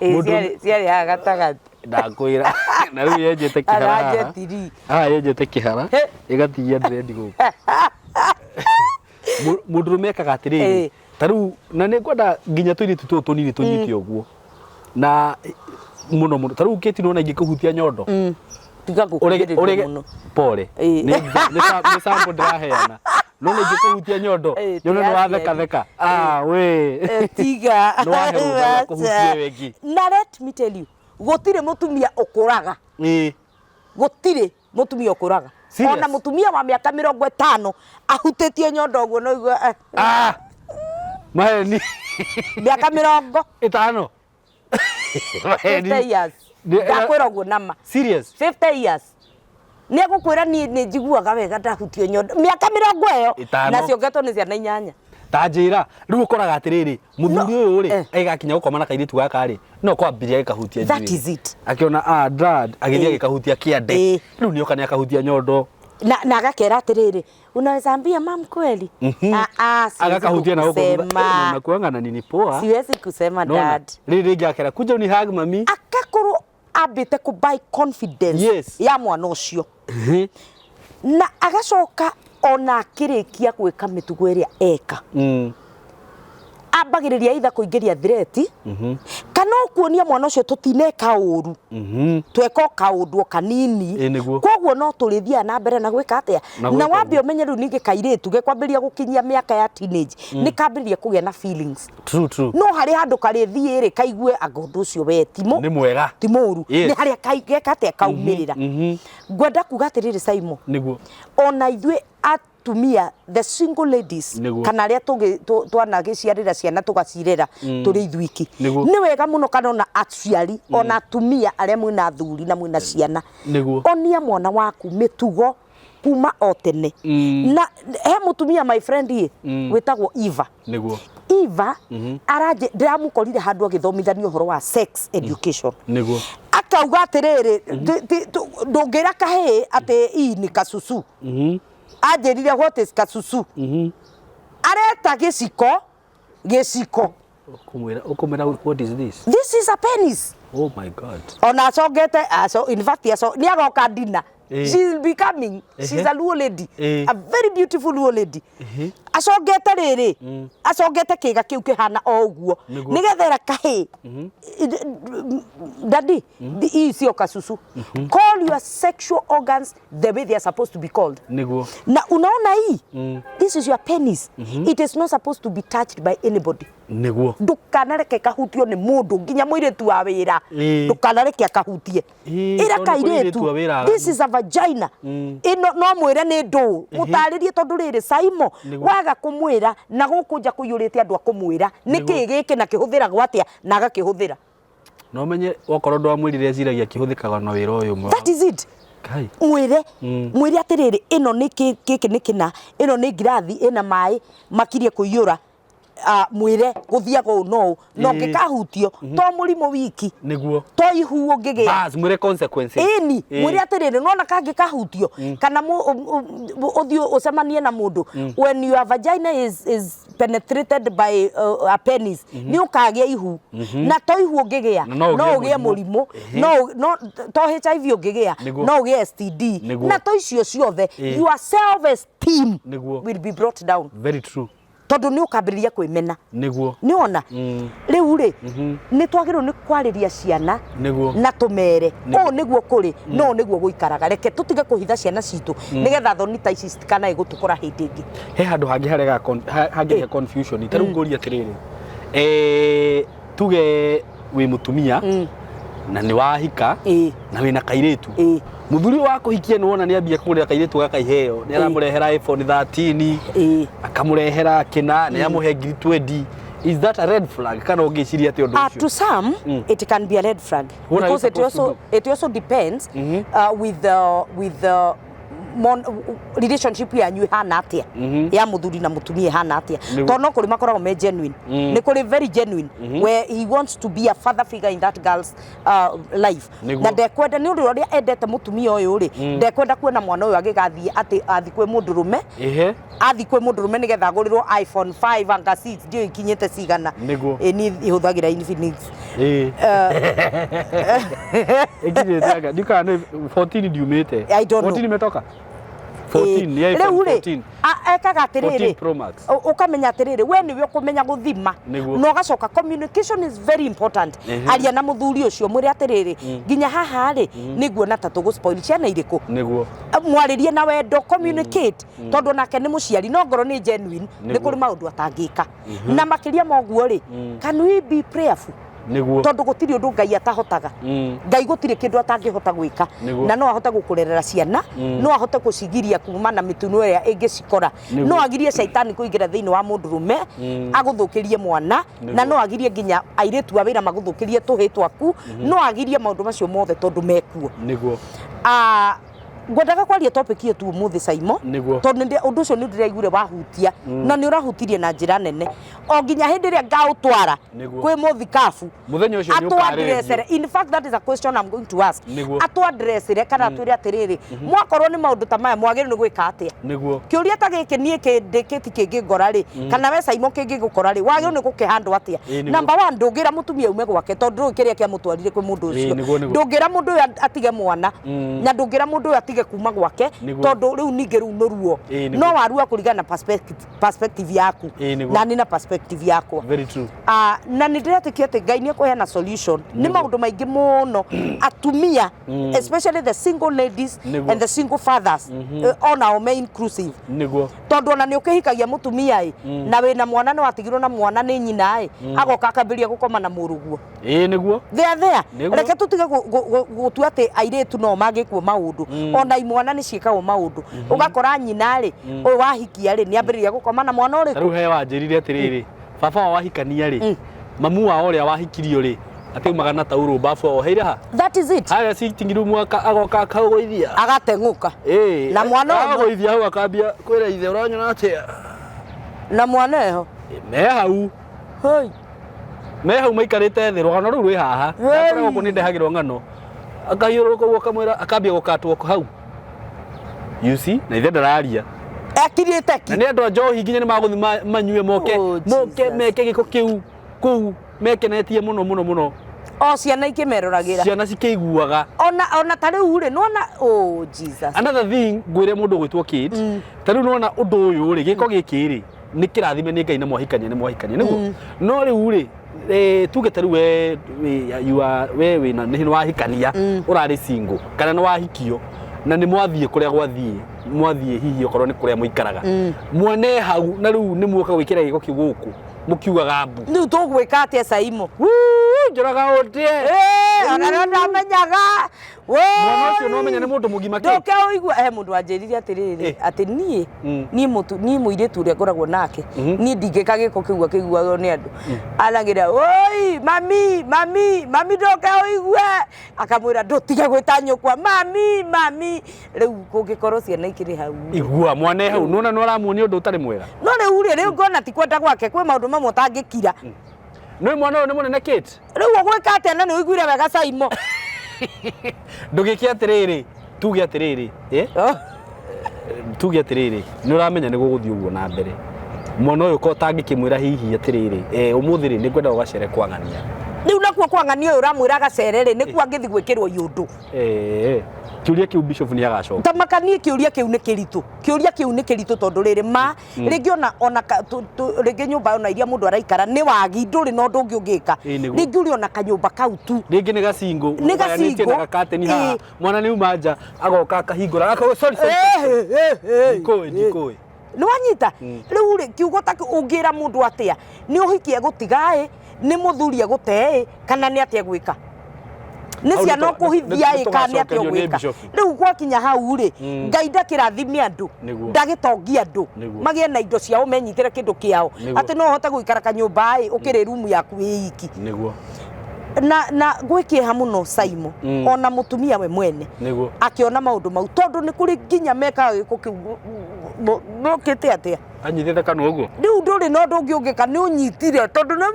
A: Ĩ, ciarĩ haha gatagatĩ.
B: Ndakwĩra. Na rĩu yenjete kĩhara haha.
A: Aranjetirie.
B: Haha yenjete kĩhara ĩgatigia dread gũkũ. Mũndũrũme ekaga atĩrĩrĩ, ta rĩu na nĩ ngwenda nginya tũirĩtu tũtũ tũnini tũnyite ũguo. Na mũno mũno ta rĩu Kate nĩwona ingĩkũhutia nyondo.
A: Tiga gũkuhĩrĩria mũno.
B: Pole. Nĩ sample ndĩraheana. No nĩ ingĩkũhutia nyondo, nyone nĩ wathekatheka. Ah, we.
A: Tiga.
B: Nĩ wahe rũtha rwa kũhutia ĩyo ĩngĩ.
A: Na let me tell you, Gũtirĩ mũtumia ũkũraga. Gũtirĩ mũtumia ũkũraga.
B: Serious?
A: Ona mũtumia wa mĩaka 50 ahutĩtie nyondo ũguo no igue
B: Ah! Maheni.
A: Mĩaka mĩrongo
B: ĩtano. Maheni.
A: 50 years. Ndakwĩra ũguo nama.
B: Serious?
A: 50 years. Nĩ egũkwĩra niĩ nĩ njiguaga wega ndahutio nyondo. Mĩaka mĩrongo ĩyo.
B: Ĩtano.
A: Na ciongetwo nĩ ciana 8.
B: Ta njĩra, rĩu ũkoraga atĩrĩrĩ, mũthuri ũyũ rĩ,
A: eh.
B: agĩgakinya gũkoma na kairĩtu gaka rĩ, no kwambirie agĩkahutia
A: That
B: njuĩrĩ.
A: is it.
B: Akĩona, ah, dad, agĩthiĩ agĩkahutia kĩande. Rĩu nĩoka nĩakahutia nyondo.
A: Na agakera atĩrĩrĩ, unaweza ambia mam kweli? Ah, ah, siwezi
B: Agakahutia na gũkũ thutha.
A: kukusema.
B: Na kuanga na nini poa.
A: Siwezi kusema
B: Nona,
A: dad.
B: Rĩrĩ rĩngĩ akera, kuja uni hug mami.
A: Akakorwo ambĩte kũ buy confidence
B: Yes.
A: ya mwana ũcio. Na agacoka ona akĩrĩkia gwĩka mĩtugo ĩrĩa eka. Ambagĩrĩria either kũingĩria threat, kana ũkuonia mwana ũcio tũtineka ũru. Tweka o kaũndũ o kanini.
B: Ĩ, nĩguo.
A: Koguo no tũrĩthiaga na mbere na gwĩka atĩa?
B: Na
A: Na
B: gwĩka
A: wambe
B: ũguo.
A: ũmenye rĩu ningĩ kairĩtu gekwambĩrĩria gũkinyia mĩaka ya teenage, nĩ kambĩrĩria kũgĩa na feelings.
B: True, true.
A: No harĩ handũ karĩthiĩ rĩ, kaigue anga ũndũ ũcio we ti
B: Nĩ mwega.
A: ti mũru.
B: Yes.
A: Nĩ harĩa geka atĩa kaumĩrĩra. Ngwenda kuga atĩrĩrĩ Simon.
B: Nĩguo.
A: Ona ithuĩ atumia, the single ladies,
B: Nĩguo.
A: kana arĩa twanagĩciarĩra ciana tũgacirera tũrĩ ithuiki.
B: Nĩguo.
A: Nĩ wega mũno kana ona aciari, ona atumia arĩa mwĩna athuri na mwĩna ciana.
B: Nĩguo.
A: Onia mwana waku mĩtugo kuma o tene. Na he mũtumia my friend ĩ, wĩtagwo Eva.
B: Nĩguo.
A: Eva, ndĩramũkorire handũ agĩthomithania ũhoro wa sex education.
B: Nĩguo.
A: Akauga atĩrĩrĩ, ndũngĩra kahĩĩ atĩ ii nĩ kasusu. Anjĩrire what is kasusu? Areta gĩciko, gĩciko.
B: Ũkũmwĩra, ũkũmwĩra what is this?
A: This is a penis.
B: Oh my God.
A: Ona acongete, in fact, nĩ agoka dinner. She will be coming. She's a Luo lady. A very beautiful Luo lady. Acongete rĩrĩ, acongete kĩga kĩu kĩhana o ũguo.
B: Nĩguo.
A: Nĩgetha ĩra kahĩĩ. Daddy, hii sio kasusu. Call your sexual organs the way they are supposed to be called.
B: Nĩguo.
A: Na unaona hii? This is your penis. It is not supposed to be touched by anybody.
B: Nĩguo.
A: Ndũkanareke kahutio nĩ mũndũ nginya mũirĩtu wa wĩra. Ndũkanareke akahutie. Ĩra
B: Tondũ kũrĩ airĩtu a
A: kairĩtu,
B: wĩra
A: this is a vagina. Ĩno no mwĩre nĩ ndũũ. Mũtarĩrie tondũ rĩrĩ Saimo,
B: Nĩguo.
A: waga kũmwĩra na gũkũ nja kũiyũrĩte andũ a kũmwĩra nĩkĩ gĩkĩ na kĩhũthĩragwo atĩa na agakĩhũthĩra.
B: Na ũmenye okorwo ndwamwĩrire eciragia kĩhũthĩkaga na wĩra ũyũ ũmwe.
A: That is it.
B: Kai.
A: Mwĩre, mwĩre atĩrĩrĩ, ĩno nĩ gĩkĩ nĩ kĩna, ĩno nĩ ngirathi ĩna maĩ makirie kũiyũra. Mwĩre gũthiaga ũũ no ũũ, na ũngĩkahutio to mũrimũ wiki.
B: Nĩguo.
A: To ihu ũngĩgĩa.
B: Bas, mwĩre consequences.
A: Ĩni, mwĩre atĩrĩrĩ, nona kangĩkahutio, kana ũthiĩ ũcemanie na mũndũ, when your vagina is penetrated by a penis, nĩ ũkagĩa ihu. Na to ihu ũngĩgĩa,
B: Na no
A: no
B: ũgĩe
A: ũgĩe
B: mũrimũ.
A: mũrimũ, no to HIV ũngĩgĩa,
B: Nĩguo.
A: no ũgĩe STD.
B: Nĩguo.
A: Na to icio ciothe, your self-esteem
B: Nĩguo.
A: will be brought down.
B: Very true.
A: Tondũ nĩ ũkambĩrĩria kwĩmena.
B: Nĩguo.
A: Nĩ wona? Rĩu rĩ, nĩ twagĩrĩirwo nĩ kwarĩria ciana
B: Nĩguo.
A: na tũmere ũũ nĩguo kũrĩ, no ũũ nĩguo gũikaraga. Reke tũtige kũhitha ciana citũ nĩgetha thoni ta ici citikanae gũtũkora hĩndĩ ĩngĩ.
B: He handũ hangĩ harega hangĩrehe confusion. Ta rĩu ngũrie atĩrĩrĩ, tuge wĩ mũtumia na nĩ wahika na wĩna kairĩtu. Mũthuri wa kũhikia nĩ wona nĩ ambia kũgũrĩra kairĩtu gaka iheo, nĩ aramũrehera iPhone 13, akamũrehera kĩna, nĩ amũhe ngiri 20. Is that a red flag? Kana ũngĩciria atĩa ũndũ ũcio?
A: To some, it can be a red flag.
B: What are you
A: Because
B: supposed to do?
A: it also depends, with the relationship yanyu ihana atĩa, ya mũthuri na mũtumia ihana atĩa.
B: Nĩguo.
A: Tondũ no kũrĩ makoragwo me genuine. Nĩ kũrĩ very genuine, where he wants to be a father figure in that girl's life.
B: Nĩguo.
A: Na ndekwenda, nĩ ũndũ ũrĩa endete mũtumia ũyũ rĩ, ndekwenda kuona mwana ũyũ agĩgathiĩ atĩ athiĩ kwĩ mũndũrũme. Athiĩ kwĩ mũndũrũme nĩgetha agũrĩrwo iPhone 5 anga 6, ndiũĩ ikinyĩte cigana.
B: Nĩguo.
A: Ĩ, niĩ ihũthagĩra Infinix.
B: Ĩkinyĩte anga, ndiũĩ kana nĩ 14 ndiumĩte.
A: I don't know.
B: 14 imetoka? 14, nĩ iPhone
A: Rĩu rĩ,
B: 14.
A: ekaga atĩrĩrĩ,
B: 14 Pro Max.
A: Ũkamenya atĩrĩrĩ, we nĩwe ũkũmenya gũthima.
B: Nĩguo.
A: Na ũgacoka communication is very important. Aria na mũthuri ũcio, mwĩre atĩrĩrĩ, nginya haha rĩ, nĩnguona ta tũgũ spoil ciana irĩkũ.
B: Nĩguo.
A: Mwarĩrie na wendo, communicate, tondũ nake nĩ mũciari, no ngorwo nĩ genuine, nĩ
B: Nĩguo.
A: kũrĩ maũndũ atangĩka. Na makĩria ma ũguo rĩ, can we be prayerful?
B: Nĩguo.
A: Tondũ gũtirĩ ũndũ Ngai atahotaga. Ngai gũtirĩ kĩndũ atangĩhota gwĩka.
B: Nĩguo.
A: Na no ahote gũkũrerera ciana, no ahote gũcigiria kuma na mĩtino ĩrĩa ĩngĩcikora.
B: Nĩguo.
A: No agirie caitani kũingĩra thĩinĩ wa mũndũrũme, agũthũkĩrie mwana, na
B: Nĩguo.
A: no agirie nginya airĩtu a wĩra magũthũkĩrie tũhĩ twaku, no agirie maũndũ macio mothe tondũ mekuo.
B: Nĩguo.
A: Ah, ngwendaga kwaria topic ĩyo tu ũmũthĩ Saimo.
B: Nĩguo.
A: Tondũ ũndũ ũcio nĩ ndĩraiguire wahutia, na nĩ ũrahutirie na njĩra nene o nginya hĩndĩ ĩrĩa ngaũtwara
B: Nĩguo.
A: kwĩ mũthikabu.
B: Mũthenya ũcio nĩ
A: Atũaddressere.
B: ũkarĩrĩrio.
A: In fact, that is a question I'm going to ask.
B: Nĩguo.
A: Atũaddressere kana atwĩre atĩrĩrĩ, mwakorwo nĩ maũndũ ta maya mwagĩrĩirwo nĩ gwĩka atĩa?
B: Nĩguo.
A: Kĩũria ta gĩkĩ niĩ kĩndĩkĩti kĩngĩngora rĩ, kana we Saimo kĩngĩgũkora rĩ, wagĩrĩirwo nĩ gũkĩhandwo atĩa?
B: Ĩĩ, nĩguo.
A: Number one, ndũngĩra mũtumia aume gwake tondũ ndũĩ kĩrĩa kĩamũtwarire kwĩ mũndũ
B: Ĩĩ,
A: ũcio.
B: nĩguo, nĩguo.
A: Ndũngĩra mũndũ ũyũ atige mwana, na ndũngĩra mũndũ ũyũ atige kuma gwake
B: Nĩguo.
A: tondũ rĩu ningĩ rĩu nĩ ruo.
B: Ĩĩ, nĩguo.
A: No warua kũringana na perspective yaku.
B: Ĩĩ, nĩguo.
A: Na nĩ na perspective yakwa.
B: Very true.
A: Ah, na nä ndĩretĩkia atĩ Ngai nĩ ekũheana solution nĩ maũndũ maingĩ mũno atumia, especially the single ladies
B: Nĩguo.
A: and the single fathers, onao me inclusive.
B: Nĩguo.
A: Tondũ ona nĩ ũkĩhikagia mũtumia ĩ, na wĩna mwana, nĩ watigirwo na mwana nĩ nyina ĩ, agoka akambĩrĩria gũkoma na mũrũguo.
B: Ĩĩ, nĩguo.
A: They are there.
B: Nĩguo.
A: Reke tũtige gũtua atĩ airĩtu no mangĩkwo maũndũ. Ona imwana nĩ ciĩkagwo maũndũ, ũgakora nyina rĩ, ũyũ wahikia rĩ, nĩ ambĩrĩria gũkoma na mwana ũrĩkũ.
B: Ta rĩu he wanjĩrire atĩrĩrĩ, baba wao wahikania rĩ, mamu wao ũrĩa wahikirio rĩ, atĩ aumaga na taurũ mbabu oheire ha.
A: That is it.
B: Harĩa sitting room agoka akaũgũithia.
A: Agateng'ũka.
B: Ĩĩ.
A: Na mwana ũyũ
B: Agũithia hau akambia kwĩra ithe, ũranyona atĩa?
A: Na mwana eho.
B: Me hau.
A: Hoi.
B: Me hau maikarĩte thĩ, rũgano rũu rwĩ haha.
A: Hey.
B: Ndakora gũkũ nĩ ndehagĩrwo ng'ano. Akahiũrũrũka ũguo akamwĩra, akambia gũkatwo hau. You see, na ithe ndararia.
A: Ekirĩte ki.
B: Na nĩ andũ a njohi nginya nĩ magũthiĩ manyue moke,
A: Oh,
B: moke
A: Jesus.
B: meke gĩko kĩu kũu mekenetie mũno mũno mũno.
A: O ciana ikĩmeroragĩra.
B: Ciana cikĩiguaga.
A: Ona ta rĩu rĩ, nĩwona, oh Jesus.
B: Another thing ngwĩre mũndũ ũgwĩtwo Kate, ta rĩu nĩwona ũndũ ũyũ rĩ, gĩko gĩkĩ rĩ, nĩ kĩrathime nĩ Ngai na mwahikania nĩ mwahikania nĩguo. No rĩu rĩ, tuge ta rĩu we, you are, we wĩna nĩ wahikania, ũrarĩ single kana nĩ wahikio na nĩ mwathiĩ kũrĩa gwathiĩ, mwathiĩ hihi okorwo nĩ kũrĩa mũikaraga, mwene hau na rĩu nĩ muoka gwĩkĩra gĩko kĩu gũkũ mũkiugaga mbu.
A: Rĩu tũgwĩka atĩa Saimo?
B: Wuu, njũraga ũndĩe.
A: Ona no ndamenyaga.
B: Mwana ũcio no menya nĩ mũndũ mũgima kĩ.
A: Ndũke ũigue he mũndũ wanjĩrire atĩrĩrĩ, atĩ niĩ, niĩ mũtu, niĩ mũirĩtu ũrĩa ngoragwo nake, niĩ ndingĩka gĩko kĩu akĩiguagwo nĩ andũ. Anagĩra, oi, mami, mami, mami ndũke ũigue. Akamwĩra ndũtige gwĩta nyũkwa, mami, mami. Rĩu kũngĩkorwo ciana ikĩrĩ hau.
B: Igua mwana hau, nona nĩ ũramuonia ũndũ ũtarĩ mwega.
A: No rĩu rĩ, rĩu ngona ti kwenda gwake, kwĩ maũndũ mamwe ũtangĩkira.
B: Nĩ mwana ũyũ nĩ mũnene Kate?
A: Rĩu ũgwĩka atĩa na nĩ ũiguire wega Saimo?
B: Ndũgĩke atĩrĩrĩ, tuge atĩrĩrĩ,
A: Oh.
B: Tuge atĩrĩrĩ, nĩ ũramenya nĩ gũgũthiĩ ũguo na mbere. Mwana ũyũ ko ũtangĩkĩmwĩra hihi atĩrĩrĩ, ũmũthĩ rĩ, nĩ ngwenda ũgacere kwa ng'ania.
A: Rĩu nakuo kwa ng'ania ũyũ ũramwĩra agacere rĩ, nĩkuo angĩthiĩ gwĩkĩrwo iũndũ.
B: Kĩũria kĩu Bishop nĩ agacoka.
A: Ta makanie kĩũria kĩu nĩ kĩritũ. Kĩũria kĩu nĩ kĩritũ tondũ rĩrĩ ma, rĩngĩ ona rĩngĩ nyũmba ona iria mũndũ araikara nĩ wagi, ndũrĩ na ũndũ ũngĩ ũngĩka.
B: Ĩĩ, nĩguo.
A: Rĩngĩ ũrĩ ona kanyũmba kau tu.
B: Rĩngĩ nĩ gacingo,
A: Nĩ
B: ũgayanĩtie
A: gacingo.
B: na gakateni haha.
A: Ĩĩ.
B: Mwana nĩ uma nja, agoka akahingũra, akauga, sorry, sorry, sorry. Ndikũĩ, ndikũĩ.
A: Nĩ wanyita? Rĩu rĩ, kiugo ta kĩu ũngĩra mũndũ atĩa? Nĩ ũhiki egũtiga ĩ, nĩ mũthuri egũte ĩ, kana nĩ atĩa egwĩka? Nĩ
B: Hau
A: ciana ũkũhithia
B: nĩ
A: ĩ, kana nĩ atĩa
B: tũgacokerio nĩ
A: ũgwĩka?
B: Bishop.
A: Rĩu gwakinya hau rĩ, Ngai ndakĩrathime andũ,
B: Nĩguo.
A: ndagĩtongie andũ,
B: Nĩguo.
A: magĩe na indo ciao, menyitĩre kĩndũ kĩao.
B: Nĩguo.
A: Atĩ no ũhote gũikara kanyũmba ĩ, ũkĩrĩ rumu yaku ĩ iki.
B: Nĩguo.
A: Na gwĩ kĩeha mũno Saimo, ona mũtumia we mwene
B: Nĩguo.
A: akĩona maũndũ mau, tondũ nĩ kũrĩ nginya mekaga gĩko kĩu mokĩte atĩa?
B: Anyitĩte kanua ũguo?
A: Rĩu ndũrĩ na ũndũ ũngĩ ũngĩka, nĩ ũnyitire tondũ nĩ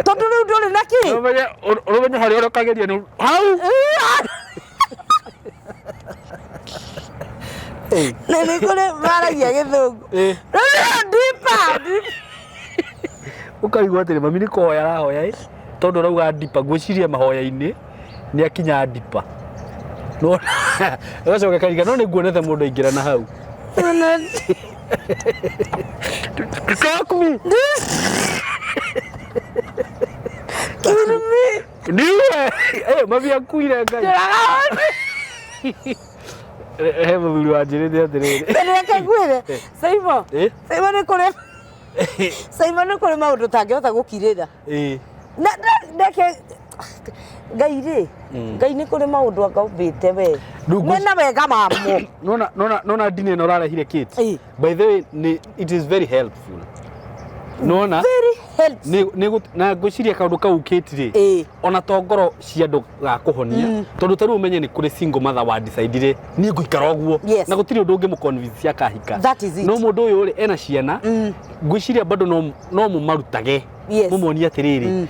A: tondũ rĩu ndũrĩ na kĩ?
B: Ũmenye harĩa ũrekageria nĩ hau.
A: Nĩ nĩ kũrĩ maragia gĩthũngũ. Ndipa, ndipa.
B: Ũkaigua atĩrĩ, mami nĩ kũhoya arahoya ĩ, tondũ ũrauga ndipa, ngwĩciria mahoya-inĩ nĩ akinya ndipa. No ũgacoka ũkariga, no nĩ nguonete mũndũ aingĩra na hau. Fuck me.
A: Kill me.
B: Niwe. Mami akuire Ngai. He mũthuri wanjĩrĩte atĩrĩrĩ.
A: Reke ngwĩre Saimo. Saimo nĩ kũrĩ Saimo nĩ kũrĩ maũndũ ũtangĩhota gũkirĩra. Na reke Ngai rĩ, Ngai nĩ kũrĩ maũndũ anga ũmbĩte we. Mena wega mamo.
B: Nona nona nona ndini ĩno ũrarehire Kate. By the way, nĩ it is very helpful. Nona?
A: Very helpful.
B: Nĩ nĩ na ngwĩciria kaũndũ kau Kate rĩ. Ona to ngoro cia andũ ga kũhonia. Tondũ ta rĩu ũmenye nĩ kũrĩ single mother wa decide niĩ ngũikara ũguo. Na gũtirĩ ũndũ ũngĩmũ convince akahika.
A: That is it.
B: No mũndũ ũyũ rĩ ena ciana. Ngwĩciria bado no no mũmarutage. Mũmonie atĩrĩrĩ,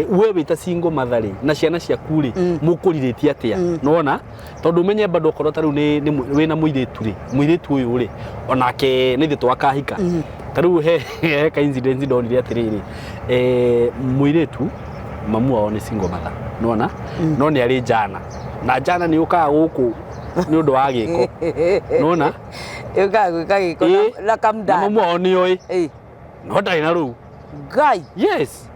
B: we wĩ ta single mother rĩ na ciana ciaku rĩ mũkũrirĩtie atĩa. Nĩwona? Tondũ ũmenye bado okorwo ta rĩu nĩ wĩna mũirĩtu rĩ, mũirĩtu ũyũ rĩ onake nĩ ithe twakahika. Ta rĩu he he ka incident ndonire atĩrĩrĩ, mũirĩtu mamu wao nĩ single mother, nĩwona? No nĩ arĩ njana na njana nĩ yũkaga gũkũ nĩ ũndũ wa gĩko, nĩwona?
A: Yũkaga gwĩka gĩko na
B: na mamu wao nĩ oĩ no ndarĩ na rũu.
A: Ngai.
B: Yes.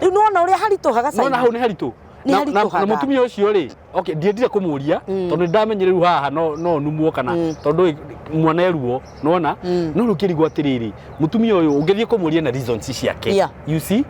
A: Rĩu nĩwona ũrĩa haritũhaga
B: Nĩwona hau nĩ haritũ.
A: Nĩ haritũhaga.
B: Na mũtumia ũcio rĩ, okay, ndiendire kũmũria tondũ nĩndamenyire rĩu haha no no numwo kana tondũ mwana e ruo, nĩwona? No rĩu ngĩrigwo atĩrĩrĩ, mũtumia ũyũ ũngĩthiĩ kũmũria na reasons ciake. You see?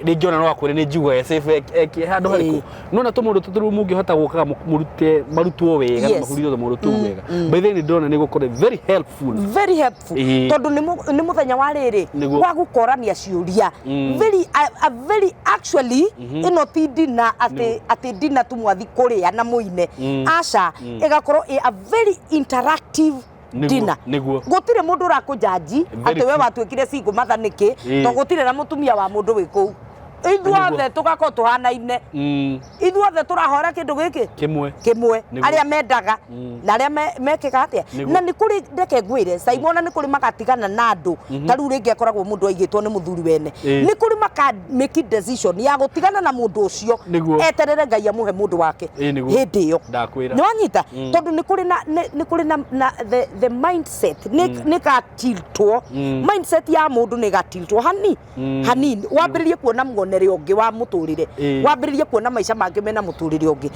B: Rĩngĩ ona no akwĩre nĩ njiguaga safe eke handũ harĩkũ. Nĩwona tũmaũndũ tũtũ rĩu mũngĩhota gũkaga mũrute marutwo wega na mahurithio tũmaũndũ tũu wega. By the way nĩ ndĩrona nĩ gũkorwo very helpful.
A: Very helpful. Tondũ nĩ mũthenya wa rĩrĩ wa gũkorania ciũria. Very a very actually ĩno ti dinner atĩ atĩ dinner tu mwathi kũrĩa na mũine. Aca, ĩgakorwo ĩ a very interactive dinner. Gũtirĩ mũndũ ũrakũjanji atĩ we watuĩkire single mother nĩkĩ, tondũ gũtirĩ na mũtumia wa mũndũ wĩ kũu. Ithuothe tũgakorwo tũhanaine. Ithuothe tũrahora kĩndũ gĩkĩ
B: kĩmwe
A: kĩmwe, arĩa mendaga na arĩa mekĩga atĩa. Na nĩ kũrĩ, reke ngwĩre Simon, nĩ kũrĩ magatigana na andũ ta rĩu rĩngĩ akoragwo mũndũ aigĩtwo nĩ mũthuri wene. Nĩ kũrĩ maka make decision ya gũtigana na mũndũ ũcio, eterere Ngai amũhe mũndũ wake hĩndĩ ĩyo.
B: Ndakwĩra.
A: Nĩ wanyita? Tondũ nĩ kũrĩ na nĩ kũrĩ na the mindset nĩ gatiltwo. Mindset ya mũndũ nĩ gatiltwo hani hanini, wambĩrĩrie kuona muonere ũngĩ wa mũtũrĩre, wambĩrĩrie kuona maica mangĩ mena mũtũrĩre ũngĩ.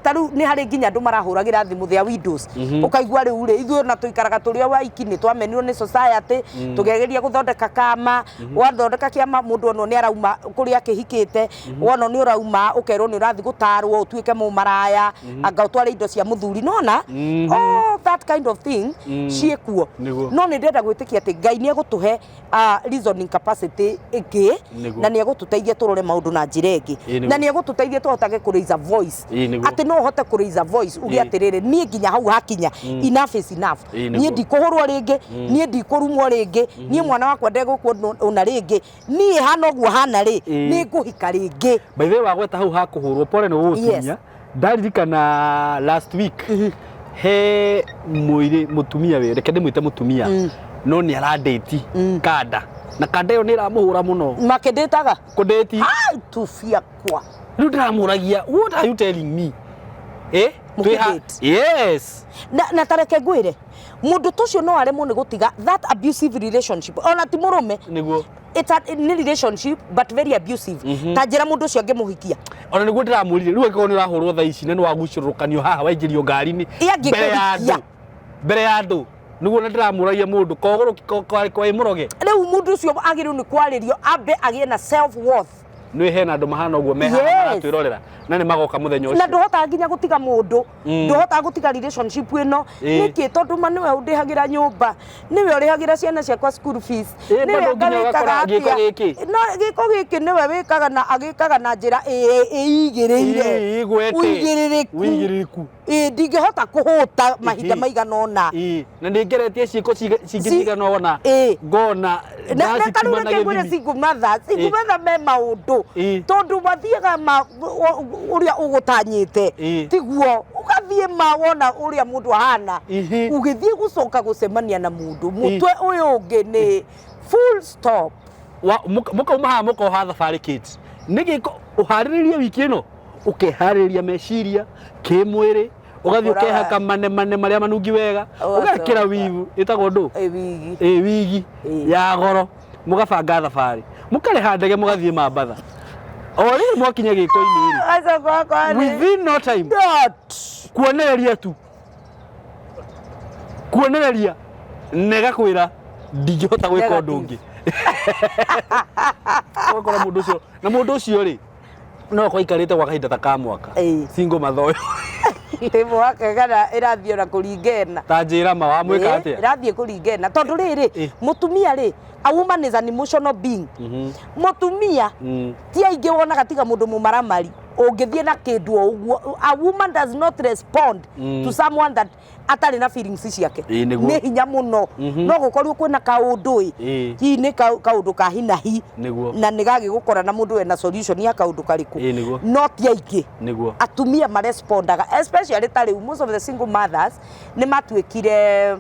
A: Ta rĩu nĩ harĩ nginya andũ marahũragĩra thimũ their widows, ũkaigua rĩu rĩ ithuĩ ona tũikaraga tũrĩ o waiki, nĩ twamenirwo nĩ society, tũgegeria gũthondeka kama, wathondeka kĩama mũndũ onwo nĩ arauma kũrĩa akĩhikĩte, wona nĩ ũrauma ũkerwo nĩ ũrathiĩ gũtarwo ũtuĩke mũmaraya, anga ũtware indo cia mũthuri, nona all that kind of thing ciĩkuo. No nĩ ndĩrenda gwĩtĩkia atĩ Ngai nĩ egũtũhe reasoning capacity ĩngĩ, na nĩ egũtũteithia tũrore maũndũ na njĩra ĩngĩ, na nĩ egũtũteithia tũhotage kũ raise a voice, atĩ no ũhote kũ raise a voice uge atĩrĩrĩ, niĩ nginya hau hakinya, enough is enough, niĩ ndikũhũrwo rĩngĩ, niĩ ndikũrumwo rĩngĩ, niĩ mwana wakwa ndegũkwo ona rĩngĩ, niĩ hana ũguo hana rĩ, nĩ ngũhika rĩngĩ.
B: By the way, wagweta hau ha kũhũrwo, pole nĩ gũgũtinia. Ndaririkana last week he mũirĩ mũtumia wĩ, reke ndĩmwĩte mũtumia, no nĩ arandĩti kanda, na kanda ĩyo nĩ ĩramũhũra mũno.
A: Makĩndĩtaga?
B: Kũndĩti.
A: Tubia kwa.
B: Rĩu ndĩramũragia, what are you telling me?
A: Mũkĩndĩti?
B: Yes.
A: Na tareke ngwĩre, mũndũ ta ũcio no aremwo nĩ gũtiga that abusive relationship, ona ti mũrũme.
B: Nĩguo.
A: It's a nĩ relationship but very abusive. Ta njĩra mũndũ ũcio angĩmũhikia.
B: Ona nĩguo ndĩramũrire, rĩu angĩkorwo nĩ ũrahũrwo thaa ici na nĩ wagucũrũrũkanio haha waingĩrio ngari-inĩ mbere ya andũ. Mbere ya andũ. Nĩguo na ndĩramũragia mũndũ kogũrũ kwa ĩmũroge.
A: Rĩu mũndũ ũcio agĩrĩirwo nĩ kwarĩrio ambe agĩe na self worth.
B: Nĩ hena andũ mahana ũguo me haha maratwĩrorera na nĩ magoka mũthenya ũcio.
A: Na ndũhotaga nginya gũtiga mũndũ, ndũhotaga gũtiga relationship ĩno. Nĩkĩ? Tondũ ma nĩwe ũndĩhagĩra nyũmba, nĩwe ũrĩhagĩra ciana ciakwa school fees, nĩwe wĩkaga
B: atĩa.
A: No gĩko gĩkĩ nĩwe wĩkaga na agĩkaga na njĩra ĩigĩrĩire.
B: Ũigĩrĩrĩku.
A: Ndingĩhota kũhũta mahinda maigana ũna.
B: Na nĩ ngeretie ciĩko cingĩ cigana ũna. Ngona
A: Na tarĩu reke ngwĩre single mother, single mother me maũndũ. Tondũ mathiaga ma ũrĩa ũgũtanyĩte. Tiguo ũgathiĩ ma wona ũrĩa mũndũ ahana. Ũgĩthiĩ gũcoka gũcemania na mũndũ, mũtwe ũyũ ũngĩ nĩ full stop.
B: Mũkauma haha mũkoha thabarĩ Kate. Nĩ gĩko ũharĩrĩrie wiki ĩno, ũkeharĩrĩria meciria, kĩmwĩrĩ, ũgathiĩ ũkehaka mane mane marĩa manungi wega, ũgekĩra wivu ĩtagwo ndũ?
A: Wigi.
B: Wigi ya goro, mũgabanga thabarĩ, mũkarĩha ndege mũgathiĩ Mambatha. O rĩrĩ mwakinya gĩko-inĩ rĩ, within no time, kuonereria tu. Kuonereria na ĩgakwĩra ndingĩhota gwĩka ũndũ ũngĩ. Ũgakora mũndũ ũcio na mũndũ ũcio rĩ no akorwo aikarĩte gwa kahinda ta ka mwaka single mother ũyũ.
A: Ĩ mwaka kana ĩrathiĩ ona kũringa ĩna.
B: Ta njĩra ma wamwĩka atĩa?
A: Ĩrathiĩ kũringa ĩna tondũ rĩrĩ mũtumia rĩ, a woman is an emotional being. Mũtumia ti aingĩ wonaga tiga mũndũ mũmaramari ũngĩthiĩ na kĩndũ o ũguo. A woman does not respond to someone that atarĩ na feelings ciake.
B: Ĩĩ, nĩguo.
A: Nĩ hinya mũno no gũkorirwo kwĩna kaũndũ ĩ hihi nĩ kaũndũ ka hinahi na nĩ gagĩgũkora na mũndũ ena solution ya kaũndũ karĩkũ.
B: Ĩĩ, nĩguo.
A: No ti aingĩ atumia marespondaga, especially ta rĩu most of the single mothers nĩ matuĩkire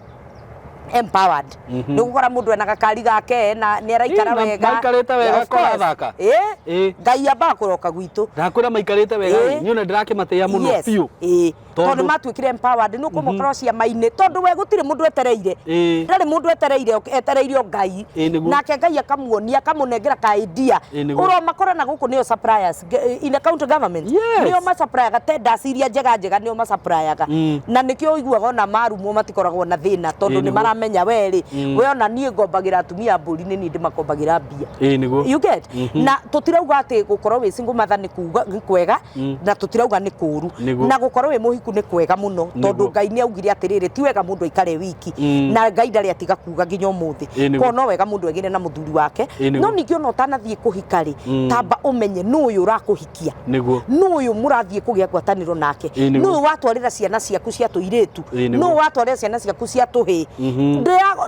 A: empowered. Nĩ gũkora mũndũ ena gakari gake na nĩ araikara
B: Ĩĩ, na
A: wega.
B: maikarĩte wega
A: Of course.
B: kũrathaka.
A: Ĩĩ.
B: Ĩĩ.
A: Ngai ambaga kũroka gwitũ.
B: Ndakwĩra maikarĩte wega. Niĩ ona ndĩrakĩmatĩĩa mũno biũ.
A: Ĩĩ. Tondũ matuĩkire empowered nĩ ũkũmakora ciama-inĩ tondũ we gũtirĩ mũndũ etereire. Ndarĩ mũndũ etereire, etereire o Ngai.
B: Ĩĩ, nĩguo.
A: Nake Ngai akamuonia, akamũnengera ka idea.
B: Ĩĩ, nĩguo.
A: Ũromakora na gũkũ nĩo suppliers in the county government. Nĩo masupplyaga tenders iria njega njega nĩo masupplyaga. Na nĩkĩo ũiguaga ona marumwo matikoragwo na thĩna tondũ nĩ maramenya we rĩ, we ona niĩ ngombagĩra atumia mbũri nĩ niĩ ndĩmakombagĩra mbia.
B: Ĩĩ, nĩguo.
A: You get? Na tũtirauga atĩ gũkorwo wĩ single mother nĩ kuga nĩ kwega na tũtirauga nĩ kũru. Na gũkorwo wĩ mũhiku nĩ kwega mũno tondũ Ngai nĩ augire atĩrĩrĩ ti wega mũndũ aikare wiki. Na Ngai ndarĩ atiga kuga nginya ũmũthĩ. Koguo no wega mũndũ egĩre na mũthuri wake. No ningĩ ona ũtanathiĩ kũhika rĩ, tamba ũmenye nũ ũyũ ũrakũhikia. Nũ ũyũ mũrathiĩ kũgĩa ngwatanĩro nake. Nũ ũyũ watwarĩra ciana ciaku cia tũirĩtu. Nũ ũyũ watwarĩra ciana ciaku cia tũhĩĩ.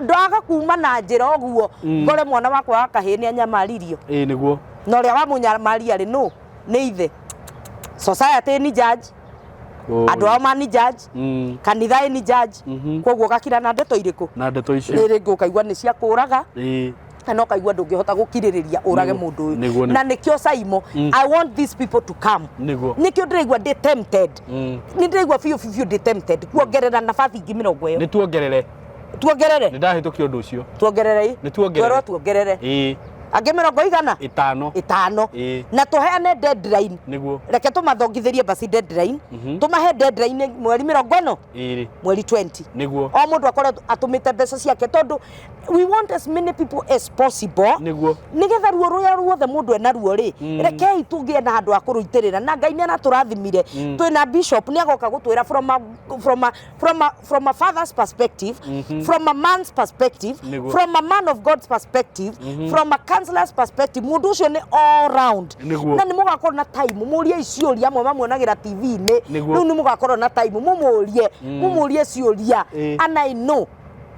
A: Ndaga kuma na njĩra ũguo ngore mwana wakwa wa kahĩĩ nĩ anyamaririo. Na ũrĩa wamũnyamaria rĩ nũ? Nĩ ithe. Society ni judge. Andũ ao mani judge. Kanitha ni judge. Koguo gakira na ndeto irĩkũ?
B: Na ndeto icio.
A: Rĩrĩ ũkaigua nĩ cia kũraga. Na ũkaigua ndũngĩhota gũkirĩrĩria ũrage mũndũ ũyũ. Na nĩkĩo Saimo, I want these people to come. Nĩkĩo ndĩraigua ndĩ tempted. Nĩ ndĩraigua biũ biũ ndĩ tempted kuongerera nabathi ingĩ mĩrongo ĩyo.
B: Nĩ tuongerere.
A: Tuongerere.
B: Nĩ ndahĩtũkia ũndũ ũcio.
A: Tuongerere ĩ?
B: Nĩ tuongerere.
A: Twerwo tuongerere.
B: Ĩĩ.
A: Angĩ mĩrongo igana?
B: Ĩtano.
A: Ĩtano.
B: Ĩĩ.
A: Na tũheane deadline.
B: Nĩguo.
A: Reke tũmathongithĩrie basi deadline. Tũmahe deadline mweri mĩrongo ĩno?
B: Ĩrĩ.
A: Mweri 20.
B: Nĩguo.
A: O mũndũ akorwo atũmĩte mbeca ciake tondũ we want as many people as possible.
B: Nĩguo.
A: Nĩgetha ruo rũrĩa ruothe mũndũ ena ruo rĩ, rekei tũgĩe na handũ ha kũrũitĩrĩra. Na Ngai nĩ aratũrathimire. Twĩna bishop nĩ agoka gũtwĩra from a father's perspective, from a man's perspective, from a man of God's perspective, from a counselor's perspective. Mũndũ ũcio nĩ all round. Na nĩ mũgakorwo na time mũrie ciũria amwe mamuonagĩra TV-inĩ. Rĩu nĩ mũgakorwo na time mũmũrie, mũmũrie ciũria. And I know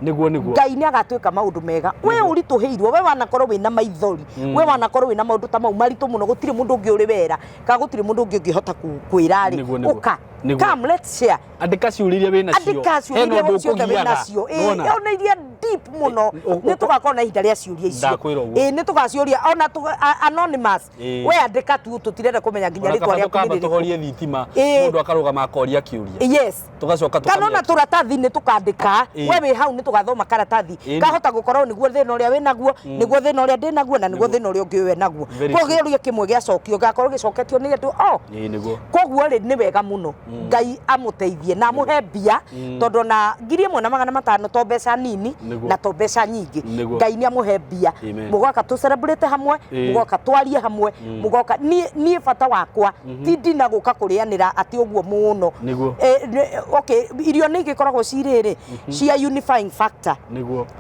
B: Nĩguo nĩguo.
A: Ngai nĩ agatwĩka maũndũ mega. We ũritũhĩirwo, we wanakorwo wĩna maithori, we wanakorwo wĩna maũndũ ta mau maritũ mũno, gũtirĩ mũndũ ũngĩ ũrĩ wera, kana gũtirĩ mũndũ ũngĩ ũngĩhota kwĩra rĩ. Ũka. Come, let's share.
B: Andĩka ciũria iria wĩna cio.
A: Andĩka ciũria iria ciothe wĩna cio. Ĩĩ, ona iria deep mũno. Nĩ tũgakorwo na ihinda rĩa ciũria icio.
B: Ndakwĩra ũguo.
A: Ĩĩ, nĩ tũgaciũria ona anonymous. We andĩka tu, tũtirenda kũmenya nginya rĩtwa rĩaku nĩ rĩrĩkũ.
B: Tũhorie thitima, mũndũ akarũgama akoria kĩũria.
A: Yes.
B: Tũgacoka
A: Kana ona tũratathi nĩ tũkandĩka. We wĩ hau nĩ tũgathoma karatathi. Kahota gũkorwo nĩguo thĩna ũrĩa wĩnaguo, nĩguo thĩna ũrĩa ndĩnaguo, na nĩguo thĩna ũrĩa ũngĩ ũyũ enaguo. Koguo kĩũria kĩmwe gĩacokio, gĩgakorwo gĩcoketio nĩ andũ o. Koguo rĩ, nĩ wega mũno Ngai amũteithie na amũhe mbia, tondũ ona 1500 to mbeca nini na to mbeca nyingĩ. Ngai nĩ amũhe mbia. Mũgoka tũ celebrate hamwe, mũgoka twarie hamwe, mũgoka niĩ bata wakwa ti ndina gũka kũrĩanĩra atĩ ũguo mũno. Okay, irio nĩ igĩkoragwo ci rĩrĩ cia unifying factor.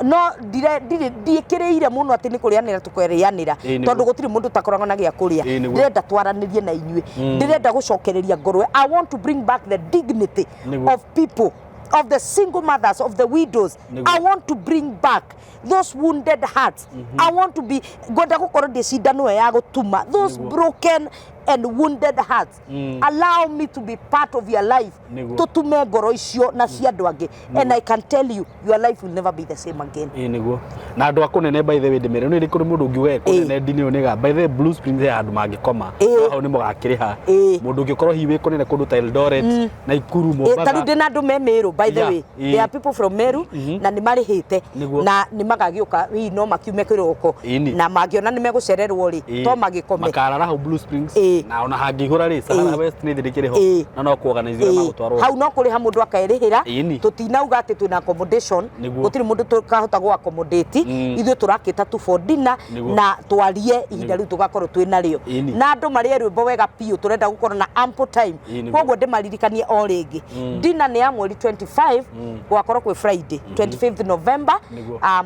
A: No ndiĩkĩrĩire mũno atĩ nĩ kũrĩanĩra tũkerĩanĩra, tondũ gũtirĩ mũndũ ũtakoragwo na gĩa kũrĩa. Ndĩrenda twaranĩrie na inyuĩ, ndĩrenda gũcokereria ngoro. I want to bring back the dignity of people, of the single mothers, of the widows. I want to bring back those wounded hearts. I want to be, ngwenda gũkorwo ndĩ cindano ĩyo ya gũtuma those broken and wounded hearts. Allow me to be part of your life. Tũtume ngoro icio na cia andũ angĩ. And I can tell you, your life will never be the same again.
B: Ĩĩ nĩguo. Na andũ a kũnene by the way ndĩmere nĩ kũrĩ mũndũ ũngiuga e kũnene ndini ĩyo nĩga by the way Blue Springs he handũ mangĩkoma. No hau nĩ mũgakĩrĩha. Mũndũ ũngĩkorwo hihi wĩ kũnene kũndũ ta Eldoret, Naikuru, Mombasa.
A: Ta rĩu ndĩna andũ me Meru by the way. There are people from Meru na nĩ marĩhĩte na nĩ magagĩũka hihi no makiume kĩroko na mangĩona nĩ megũcererwo rĩ to magĩkome.
B: Makarara hau Blue Springs. Na ona hangĩihũra rĩ, Sahara West nĩ thĩ kĩrĩ ho na no kuorganize ũrĩa magũtwarwo.
A: Hau no kũrĩha mũndũ akerĩhĩra.
B: Ĩni.
A: Tũtinauga atĩ twĩna accommodation. Gũtirĩ mũndũ tũkahota gũ accommodate. Ithuĩ tũrakĩta tu for dinner na twarie ihinda rĩu tũgakorwo twĩ narĩo. Na andũ marĩe rwĩmbo wega biũ, tũrenda gũkorwo na ample time. Koguo ndĩmaririkanie o rĩngĩ, dinner nĩ ya mweri 25, gũgakorwo kwĩ Friday 25th November,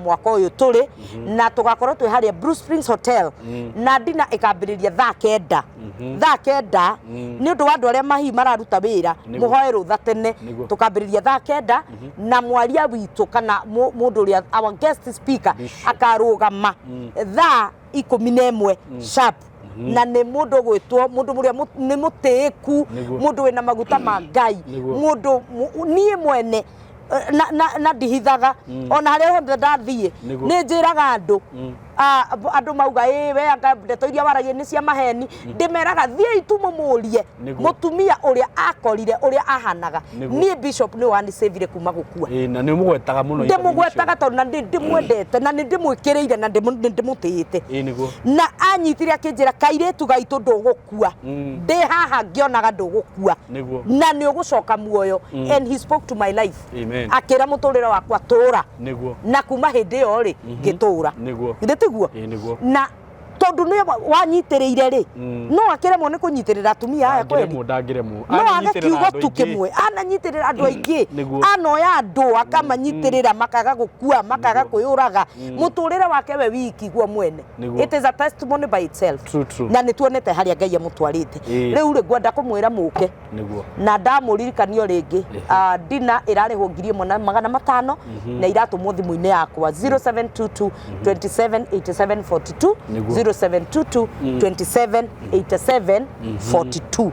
A: mwaka ũyũ tũrĩ, na tũgakorwo twĩ harĩa Blue Springs Hotel, na dinner ĩkambĩrĩria thaa 9, thaa 9, nĩ ũndũ wa andũ arĩa mahihi mararuta wĩra, mũhoe rũtha tene. Tũkambĩrĩria thaa 9, na mwaria witũ kana mũndũ ũrĩa our guest speaker
B: Bishop.
A: akarũgama thaa 11 sharp, na nĩ mũndũ ũgwĩtwo mũndũ ũrĩa nĩ mũtĩĩku, mũndũ wĩna maguta ma Ngai, mũndũ niĩ mwene na ndihithaga ona harĩa hothe ndathiĩ, nĩ njĩraga andũ. Andũ mauga ĩ we anga ndeto iria waragia nĩ cia maheni, ndĩmeraga thiĩi tu mũmũrie mũtumia ũrĩa akorire ũrĩa ahanaga. Niĩ bishop nĩ wanicĩvire kuma gũkua.
B: Ĩĩ, na nĩ ũmũgwetaga mũno.
A: Ndĩmũgwetaga tondũ na nĩ ndĩmwendete na nĩ ndĩmwĩkĩrĩire na nĩ ndĩmũtĩĩte.
B: Ĩĩ nĩguo.
A: Na anyitire akĩnjĩra, kairĩtu gaitũ, ndũgũkua, ndĩ haha ngĩonaga ndũgũkua na nĩ ũgũcoka muoyo. And he spoke to my life.
B: Amen.
A: Akĩra mũtũrĩre wakwa tũra. Na kuma hĩndĩ ĩyo rĩ, ngĩtũra. Githĩ tiguo?
B: Ĩĩ nĩguo.
A: Na tondũ nĩ wanyitĩrĩire rĩ, no akĩremwo nĩ kũnyitĩrĩra atumia aya kweli?
B: Ndangĩremwo, ndangĩremwo.
A: No age
B: Ananyitĩrĩra
A: kiugo
B: andũ
A: tu
B: aingĩ.
A: kĩmwe, ananyitĩrĩra andũ aingĩ. Anoya andũ akamanyitĩrĩra makaga gũkua, makaga kwĩyũraga, mũtũrĩre wake we wiki guo mwene. It is a testimony by itself.
B: True, true.
A: Na nĩ tuonete harĩa Ngai amũtwarĩte. Rĩu rĩ, ngwenda kũmwĩra mũke. Na ndamũririkania o rĩngĩ, dinner ĩrarĩhwo 1500, na iratũmwo thimũ-inĩ yakwa 0722 27 87 42. 0722 27 87 42.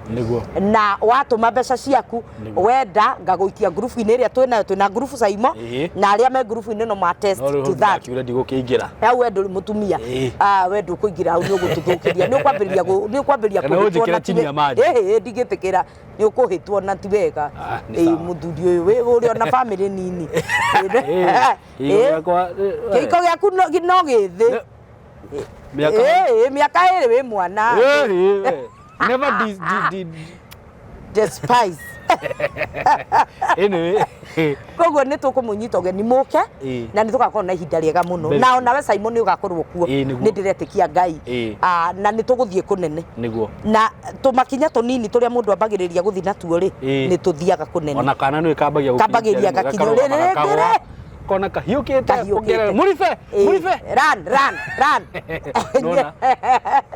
A: Na watũma mbeca ciaku, wenda ngagũikia ngurubu-inĩ ĩrĩa twĩnayo, twĩna ngurubu Saimo, na arĩa me ngurubu-inĩ no ma test
B: No rĩu
A: to that.
B: Ndakiuga ndigũkĩingĩra.
A: Hau we ndũrĩ mũtumia. Ah, we ndũkũingĩra hau, nĩ ũgũtũthũkĩria, nĩ ũkwambĩrĩria nĩ ũkwambĩrĩria
B: Kana
A: kũhĩtwo
B: ũnjĩkĩre
A: na ti
B: chini ya maji.
A: Ĩhĩ, ndingĩtĩkĩra, nĩ ũkũhĩtwo na ti wega.
B: Ah, nĩ
A: Ĩĩ,
B: sawa.
A: mũthuri ũyũ ũrĩ ona bamĩrĩ nini.
B: Kĩhiko gĩakwa,
A: Kĩhiko gĩaku no gĩthĩ.
B: Mĩaka
A: Ĩĩ, mĩaka 2 wĩ mwana.
B: Ĩĩ, never dis, di, di,
A: Despise.
B: Anyway.
A: Koguo nĩ tũkũmũnyita ũgeni mũke, na nĩ tũgakorwo na ihinda rĩega mũno.
B: Very
A: Na onawe Simon nĩ ũgakorwo kuo.
B: Ĩĩ, nĩguo.
A: Nĩ ndĩretĩkia Ngai. Ah, na nĩ tũgũthiĩ kũnene. Na tũmakinya tũnini tũrĩa mũndũ ambagĩrĩria gũthiĩ natuo rĩ, nĩ tũthiaga kũnene.
B: Ona kana nĩ kambagia
A: Kambagĩria gakinya rĩrĩ rĩngĩ.
B: Kona kahiũkĩte.
A: Kahiũkĩte.
B: Ũngerera, mũribe, mũribe.
A: Run, run, run.
B: Nona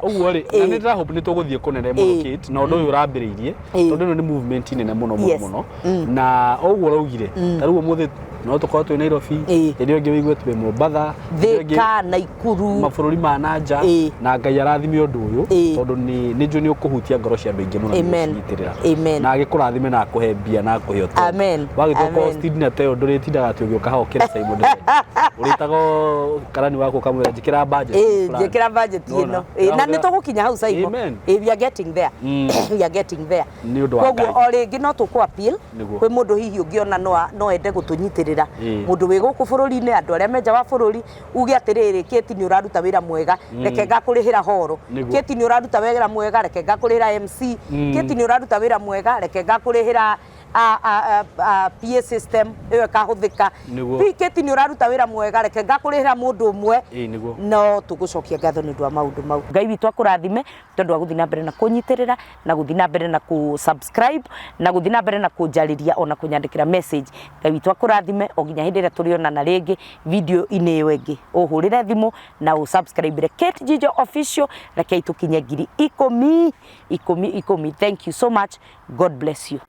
B: ũguo rĩ, na nĩ ndĩrahope nĩ tũgũthiĩ kũnene mũno, Kate, na ũndũ ũyũ ũrambĩrĩirie, tondũ ĩno nĩ movement nene mũno mũno mũno, na ũguo ũraugire, ta rĩu ũmũthĩ no tũkorwo twĩ Nairobi, hĩndĩ ĩyo ĩngĩ wĩigue twĩ Mombatha, hĩndĩ ĩyo ĩngĩ
A: Thika, Naikuru.
B: Mabũrũri ma na nja. Na Ngai arathime ũndũ ũyũ, tondũ nĩ njũĩ nĩ ũkũhutia ngoro cia andũ aingĩ mũno nĩ
A: Amen.
B: gũcinyitĩrĩra.
A: Amen.
B: Na agĩkũrathime na akũhe mbia na akũhe ũtonga.
A: Amen.
B: Wagĩtua
A: Amen.
B: host dinner ta ĩyo, ndũrĩtindaga atĩ ũgĩũka haha ũkĩra Simon ndĩrenda. Ũrĩtaga karani waku ũkamwĩra njĩkĩra budget fulani.
A: Njĩkĩra budget ĩno.
B: Nona?
A: Ĩĩ, na nĩ tũgũkinya hau, Simon.
B: Amen.
A: Ĩĩ, we are getting there. We are getting there.
B: Nĩ ũndũ wa
A: Koguo
B: Ngai.
A: o rĩngĩ no tũkũ appeal kwĩ mũndũ hihi ũngĩona no ende gũtũnyitĩrĩra, mũndũ wĩ gũkũ bũrũri-inĩ, andũ arĩa me nja wa bũrũri, uge atĩrĩrĩ, Kate nĩ ũraruta wĩra mwega, reke ngakũrĩhĩra horo. Kate nĩ ũraruta wĩra mwega, reke ngakũrĩhĩra MC. Kate nĩ ũraruta wĩra mwega, reke ngakũrĩhĩra PA system ĩyo ĩkahũthĩka. Kate nĩ ũraruta wĩra mwega, reke ngakũrĩhĩra mũndũ ũmwe. No tũgũcokia ngatho nĩ ũndũ wa maũndũ mau. Ngai witũ akũrathime tondũ wa gũthiĩ na mbere na kũnyitĩrĩra, na gũthiĩ na mbere na kũ subscribe, na gũthiĩ na mbere na kũnjarĩria ona kũnyandĩkĩra message. Ngai witũ akũrathime o nginya hĩndĩ ĩrĩa tũrĩonana rĩngĩ video-inĩ ĩyo ĩngĩ. Ũhũrĩre thimũ na ũ subscribe Kate Njijo Official. Rekei tũkinye 10,000, 10,000, 10. Thank you so much. God bless you.